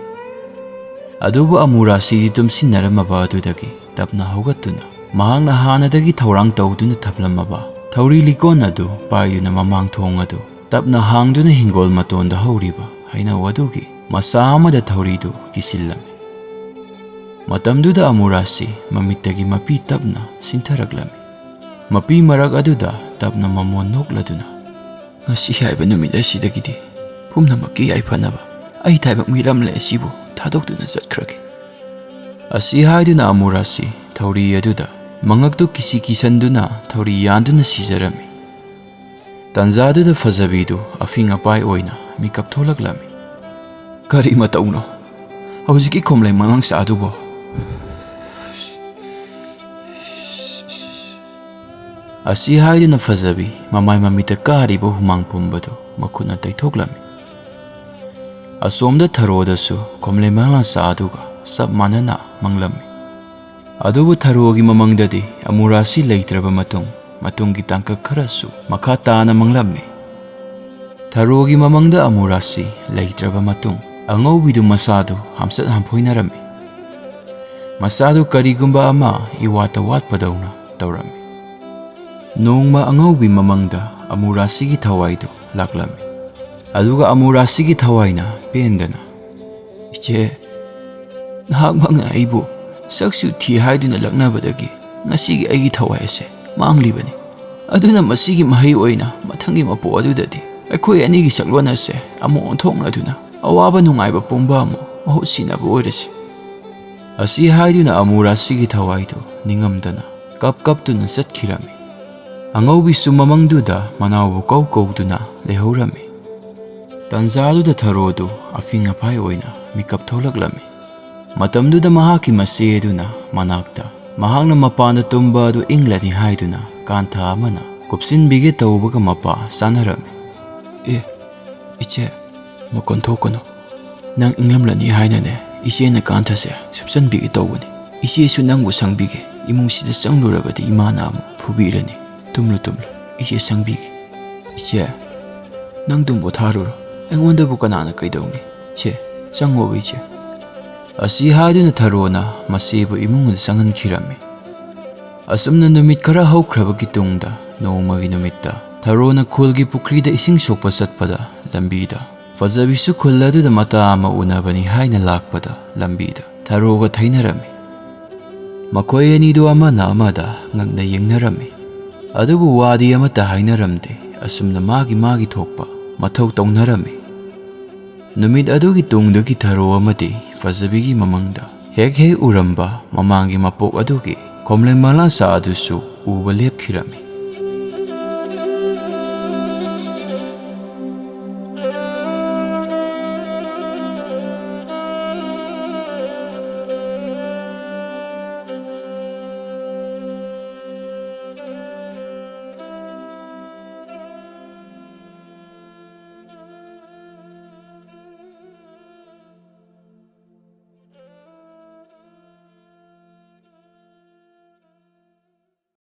ꯑꯗꯨꯕꯨ ꯑꯃꯨꯔꯥꯁꯤꯗꯤ ꯇꯨꯝꯁꯤꯟꯅꯔꯝꯃꯕ ꯑꯗꯨꯗꯒꯤ ꯇꯞꯅ ꯍꯧꯒꯠꯇꯨꯅ ꯃꯍꯥꯛꯅ ꯍꯥꯟꯅꯗꯒꯤ ꯊꯧꯔꯥꯡ ꯇꯧꯗꯨꯅ ꯊꯝꯂꯝꯃꯕ ꯊꯧꯔꯤ ꯂꯤꯀꯣꯟ ꯑꯗꯨ ꯄꯥꯏꯗꯨꯅ ꯃꯃꯥꯡ ꯊꯣꯡ ꯑꯗꯨ ꯇꯞꯅ ꯍꯥꯡꯗꯨꯅ ꯍꯤꯡꯒꯣꯜ ꯃꯇꯣꯟꯗ ꯍꯧꯔꯤꯕ ꯍꯩꯅꯧ ꯑꯗꯨꯒꯤ ꯃꯆꯥ ꯑꯃꯗ ꯊꯧꯔꯤꯗꯨ ꯀꯤꯁꯤꯜꯂꯝꯃꯤ꯫ ꯃꯇꯝꯗꯨꯗ ꯑꯃꯨꯔꯥꯁꯤ ꯃꯃꯤꯠꯇꯒꯤ ꯃꯄꯤ ꯇꯞꯅ ꯁꯤꯟꯊꯔꯛꯂꯝꯃꯤ꯫ ꯃꯄꯤ ꯃꯔꯛ ꯑꯗꯨꯗ ꯇꯞꯅ ꯃꯃꯣꯟ ꯅꯣꯛꯂꯗꯨꯅ, "ꯉꯁꯤ ꯍꯥꯏꯕ ꯅꯨꯃꯤꯠ ꯑꯁꯤꯗꯒꯤꯗꯤ ꯄꯨꯝꯅꯃꯛꯀꯤ ꯌꯥꯏꯐꯅꯕ ꯑꯩ ꯇꯥꯏꯕꯪ ꯃꯤꯔꯝꯂꯦ ꯑꯁꯤꯕꯨ ꯊꯥꯗꯣꯛꯇꯨꯅ ꯆꯠꯈ꯭ꯔꯒꯦ꯫ ꯑꯁꯤ ꯍꯥꯏꯗꯨꯅ ꯑꯃꯨꯔꯥꯁꯤ ꯊꯧꯔꯤ ꯑꯗꯨꯗ ꯃꯉꯛꯇꯨ ꯀꯤꯁꯤ ꯀꯤꯁꯟꯗꯨꯅ ꯊꯧꯔꯤ ꯌꯥꯟꯗꯨꯅ ꯁꯤꯖꯔꯝꯃꯤ꯫ ꯇꯟꯖꯥꯗꯨꯗ ꯐꯖꯕꯤꯗꯨ ꯑꯐꯤꯡ ꯑꯄꯥꯏ ꯑꯣꯏꯅ ꯃꯤꯀꯞ ꯊꯣꯛꯂꯛꯂꯝꯃꯤ꯫ "ꯀꯔꯤ ꯃꯇꯧꯅꯣ ꯍꯧꯖꯤꯛꯀꯤ ꯈꯣꯝꯂꯩ ꯃꯉꯥꯡꯁꯥ ꯑꯗꯨꯕꯣ?" ꯑꯁꯤ ꯍꯥꯏꯗꯨꯅ ꯐꯖꯕꯤ ꯃꯃꯥꯏ ꯃꯃꯤꯠꯇ ꯀꯥꯔꯤꯕ ꯍꯨꯃꯥꯡ ꯄꯨꯝꯕꯗꯨ ꯃꯈꯨꯠꯅ ꯇꯩꯊꯣꯛꯂꯝꯃꯤ꯫ ꯑꯁꯣꯝꯗ ꯊꯔꯣꯗꯁꯨ ꯈꯣꯝꯂꯩ ꯃꯉꯥꯡꯁꯥ ꯑꯗꯨꯒ ꯆꯞ ꯃꯥꯟꯅꯅ ꯃꯪꯂꯝꯃꯤ꯫ ꯑꯗꯨꯕꯨ ꯊꯔꯣꯒꯤ ꯃꯃꯪꯗꯗꯤ ꯑꯃꯨꯔꯥꯁꯤ ꯂꯩꯇ꯭ꯔꯕ ꯃꯇꯨꯡ, ꯃꯇꯨꯡꯒꯤ ꯇꯥꯡꯀꯛ ꯈꯔꯁꯨ ꯃꯈꯥ ꯇꯥꯅ ꯃꯪꯂꯝꯃꯤ꯫ ꯊꯔꯣꯒꯤ ꯃꯃꯪꯗ ꯑꯃꯨꯔꯥꯁꯤ ꯂꯩꯇ꯭ꯔꯕ ꯃꯇꯨꯡ, ꯑꯉꯧꯕꯤꯗꯨ ꯃꯁꯥꯗꯨ ꯍꯥꯝꯆꯠ ꯍꯥꯝꯐꯣꯏꯅꯔꯝꯃꯤ꯫ ꯃꯁꯥꯗꯨ ꯀꯔꯤꯒꯨꯝꯕ ꯑꯃ ꯏꯋꯥꯠꯇ ꯋꯥꯠꯄꯗꯧꯅ ꯇꯧꯔꯝꯃꯤ꯫ ꯅꯣꯡꯃ ꯑꯉꯧꯕꯤ ꯃꯃꯪꯗ ꯑꯃꯨꯔꯥꯁꯤꯒꯤ ꯊꯋꯥꯏꯗꯨ ꯂꯥꯛꯂꯝꯃꯤ꯫ ꯑꯗꯨꯒ ꯑꯃꯨꯔꯥꯁꯤꯒꯤ ꯊꯋꯥꯏꯅ ꯄꯦꯟꯗꯅ, "ꯏꯆꯦ, ꯅꯍꯥꯛꯃꯛꯅ ꯑꯩꯕꯨ ꯁꯛꯁꯨ ꯊꯤ ꯍꯥꯏꯗꯨꯅ ꯂꯛꯅꯕꯗꯒꯤ ꯉꯁꯤꯒꯤ ꯑꯩꯒꯤ ꯊꯋꯥꯏ ꯑꯁꯦ ꯃꯥꯡꯂꯤꯕꯅꯤ꯫ ꯑꯗꯨꯅ ꯃꯁꯤꯒꯤ ꯃꯍꯩ ꯑꯣꯏꯅ ꯃꯊꯪꯒꯤ ꯃꯄꯣꯛ ꯑꯗꯨꯗꯗꯤ ꯑꯩꯈꯣꯏ ꯑꯅꯤꯒꯤ ꯁꯛꯂꯣꯟ ꯑꯁꯦ ꯑꯃꯨꯛ ꯑꯣꯟꯊꯣꯛꯅꯗꯨꯅ ꯑꯋꯥꯕ ꯅꯨꯡꯉꯥꯏꯕ ꯄꯨꯝꯕ ꯑꯃꯨꯛ ꯃꯍꯨꯠ ꯁꯤꯟꯅꯕ ꯑꯣꯏꯔꯁꯤ"꯫ ꯑꯁꯤ ꯍꯥꯏꯗꯨꯅ ꯑꯃꯨꯔꯥꯁꯤꯒꯤ ꯊꯋꯥꯏꯗꯨ ꯅꯤꯡꯉꯝꯗꯅ ꯀꯞ ꯀꯞꯇꯨꯅ ꯆꯠꯈꯤꯔꯝꯃꯤ꯫ ꯑꯉꯧꯕꯤꯁꯨ ꯃꯃꯪꯗꯨꯗ ꯃꯅꯥꯎꯕꯨ ꯀꯧ ꯀꯧꯗꯨꯅ ꯂꯩꯍꯧꯔꯝꯃꯤ꯫ ꯇꯟꯖꯥꯗꯨꯗ ꯊꯔꯣꯗꯨ ꯑꯐꯤꯡ ꯑꯐꯥꯏ ꯑꯣꯏꯅ ꯃꯤꯀꯞ ꯊꯣꯛꯂꯛꯂꯝꯃꯤ꯫ ꯃꯇꯝꯗꯨꯗ ꯃꯍꯥꯛꯀꯤ ꯃꯆꯦ ꯑꯗꯨꯅ ꯃꯅꯥꯛꯇ ꯃꯍꯥꯛꯅ ꯃꯄꯥꯟꯗ ꯇꯨꯝꯕ ꯑꯗꯨ ꯏꯪꯂꯅꯤ ꯍꯥꯏꯗꯨꯅ ꯀꯥꯟꯊꯥ ꯑꯃꯅ ꯀꯨꯞꯁꯤꯟꯕꯤꯒꯦ ꯇꯧꯕꯒ ꯃꯄꯥ ꯆꯥꯅꯔꯝꯃꯤ꯫ "ꯑꯦ, ꯏꯆꯦ, ꯃꯈꯣꯟ ꯊꯣꯛꯀꯅꯨ꯫ ꯅꯪ ꯏꯪꯂꯝꯂꯅꯤ ꯍꯥꯏꯅꯅꯦ ꯏꯆꯦꯅ ꯀꯥꯟꯊꯁꯦ ꯁꯨꯞꯆꯟꯕꯤꯒꯦ ꯇꯧꯕꯅꯤ꯫ ꯏꯆꯦꯁꯨ ꯅꯪꯕꯨ ꯁꯪꯕꯤꯒꯦ꯫ ꯏꯃꯨꯡꯁꯤꯗ ꯆꯪꯂꯨꯔꯕꯗꯤ ꯏꯃꯥꯅ ꯑꯃꯨꯛ ꯐꯨꯕꯤꯔꯅꯤ꯫ ꯇꯨꯝꯂꯨ, ꯇꯨꯝꯂꯨ, ꯏꯆꯦ ꯁꯪꯕꯤꯒꯦ"꯫ "ꯏꯆꯦ, ꯅꯪ ꯑꯗꯨꯝ ꯄꯣꯊꯥꯔꯨꯔꯣ꯫ ꯑꯩꯉꯣꯟꯗꯕꯨ ꯀꯅꯥꯅ ꯀꯩꯗꯧꯅꯤ? ꯁꯦ, ꯆꯪꯉꯣꯕ, ꯏꯆꯦ"꯫ ꯑꯁꯤ ꯍꯥꯏꯗꯨꯅ ꯊꯔꯣꯅ ꯃꯆꯦꯕꯨ ꯏꯃꯨꯡꯗ ꯆꯪꯍꯟꯈꯤꯔꯝꯃꯤ꯫ ꯑꯁꯨꯝꯅ ꯅꯨꯃꯤꯠ ꯈꯔ ꯍꯧꯈ꯭ꯔꯕꯒꯤ ꯇꯨꯡꯗ, ꯅꯣꯡꯃꯒꯤ ꯅꯨꯃꯤꯠꯇ ꯊꯔꯣꯅ ꯈꯨꯜꯒꯤ ꯄꯨꯈ꯭ꯔꯤꯗ ꯏꯁꯤꯡ ꯁꯣꯛꯄ ꯆꯠꯄꯗ, ꯂꯝꯕꯤꯗ ꯐꯖꯕꯤꯁꯨ ꯈꯨꯜ ꯑꯗꯨꯗ ꯃꯇꯥ ꯑꯃ ꯎꯅꯕꯅꯤ ꯍꯥꯏꯅ ꯂꯥꯛꯄꯗ, ꯂꯝꯕꯤꯗ ꯊꯔꯣꯒ ꯊꯩꯅꯔꯝꯃꯤ꯫ ꯃꯈꯣꯏ ꯑꯅꯤꯗꯨ ꯑꯃꯅ ꯑꯃꯗ ꯉꯛꯅ ꯌꯦꯡꯅꯔꯝꯃꯤ꯫ ꯑꯗꯨꯕꯨ ꯋꯥꯗꯤ ꯑꯃꯠꯇ ꯍꯥꯏꯅꯔꯝꯗꯦ꯫ ꯑꯁꯨꯝꯅ ꯃꯥꯒꯤ ꯃꯥꯒꯤ ꯊꯣꯛꯄ ꯃꯊꯧ ꯇꯧꯅꯔꯝꯃꯤ꯫ ꯅꯨꯃꯤꯠ ꯑꯗꯨꯒꯤ ꯇꯨꯡꯗꯒꯤ ꯊꯔꯣ ꯑꯃꯗꯤ ꯐꯖꯕꯤꯒꯤ ꯃꯃꯪꯗ ꯍꯦꯛ ꯍꯦꯛ ꯎꯔꯝꯕ ꯃꯃꯥꯡꯒꯤ ꯃꯄꯣꯛ ꯑꯗꯨꯒꯤ ꯈꯣꯝꯂꯦꯟ ꯃꯂꯥꯁꯥ ꯑꯗꯨꯁꯨ ꯎꯕ ꯂꯦꯞꯈꯤꯔꯝꯃꯤ꯫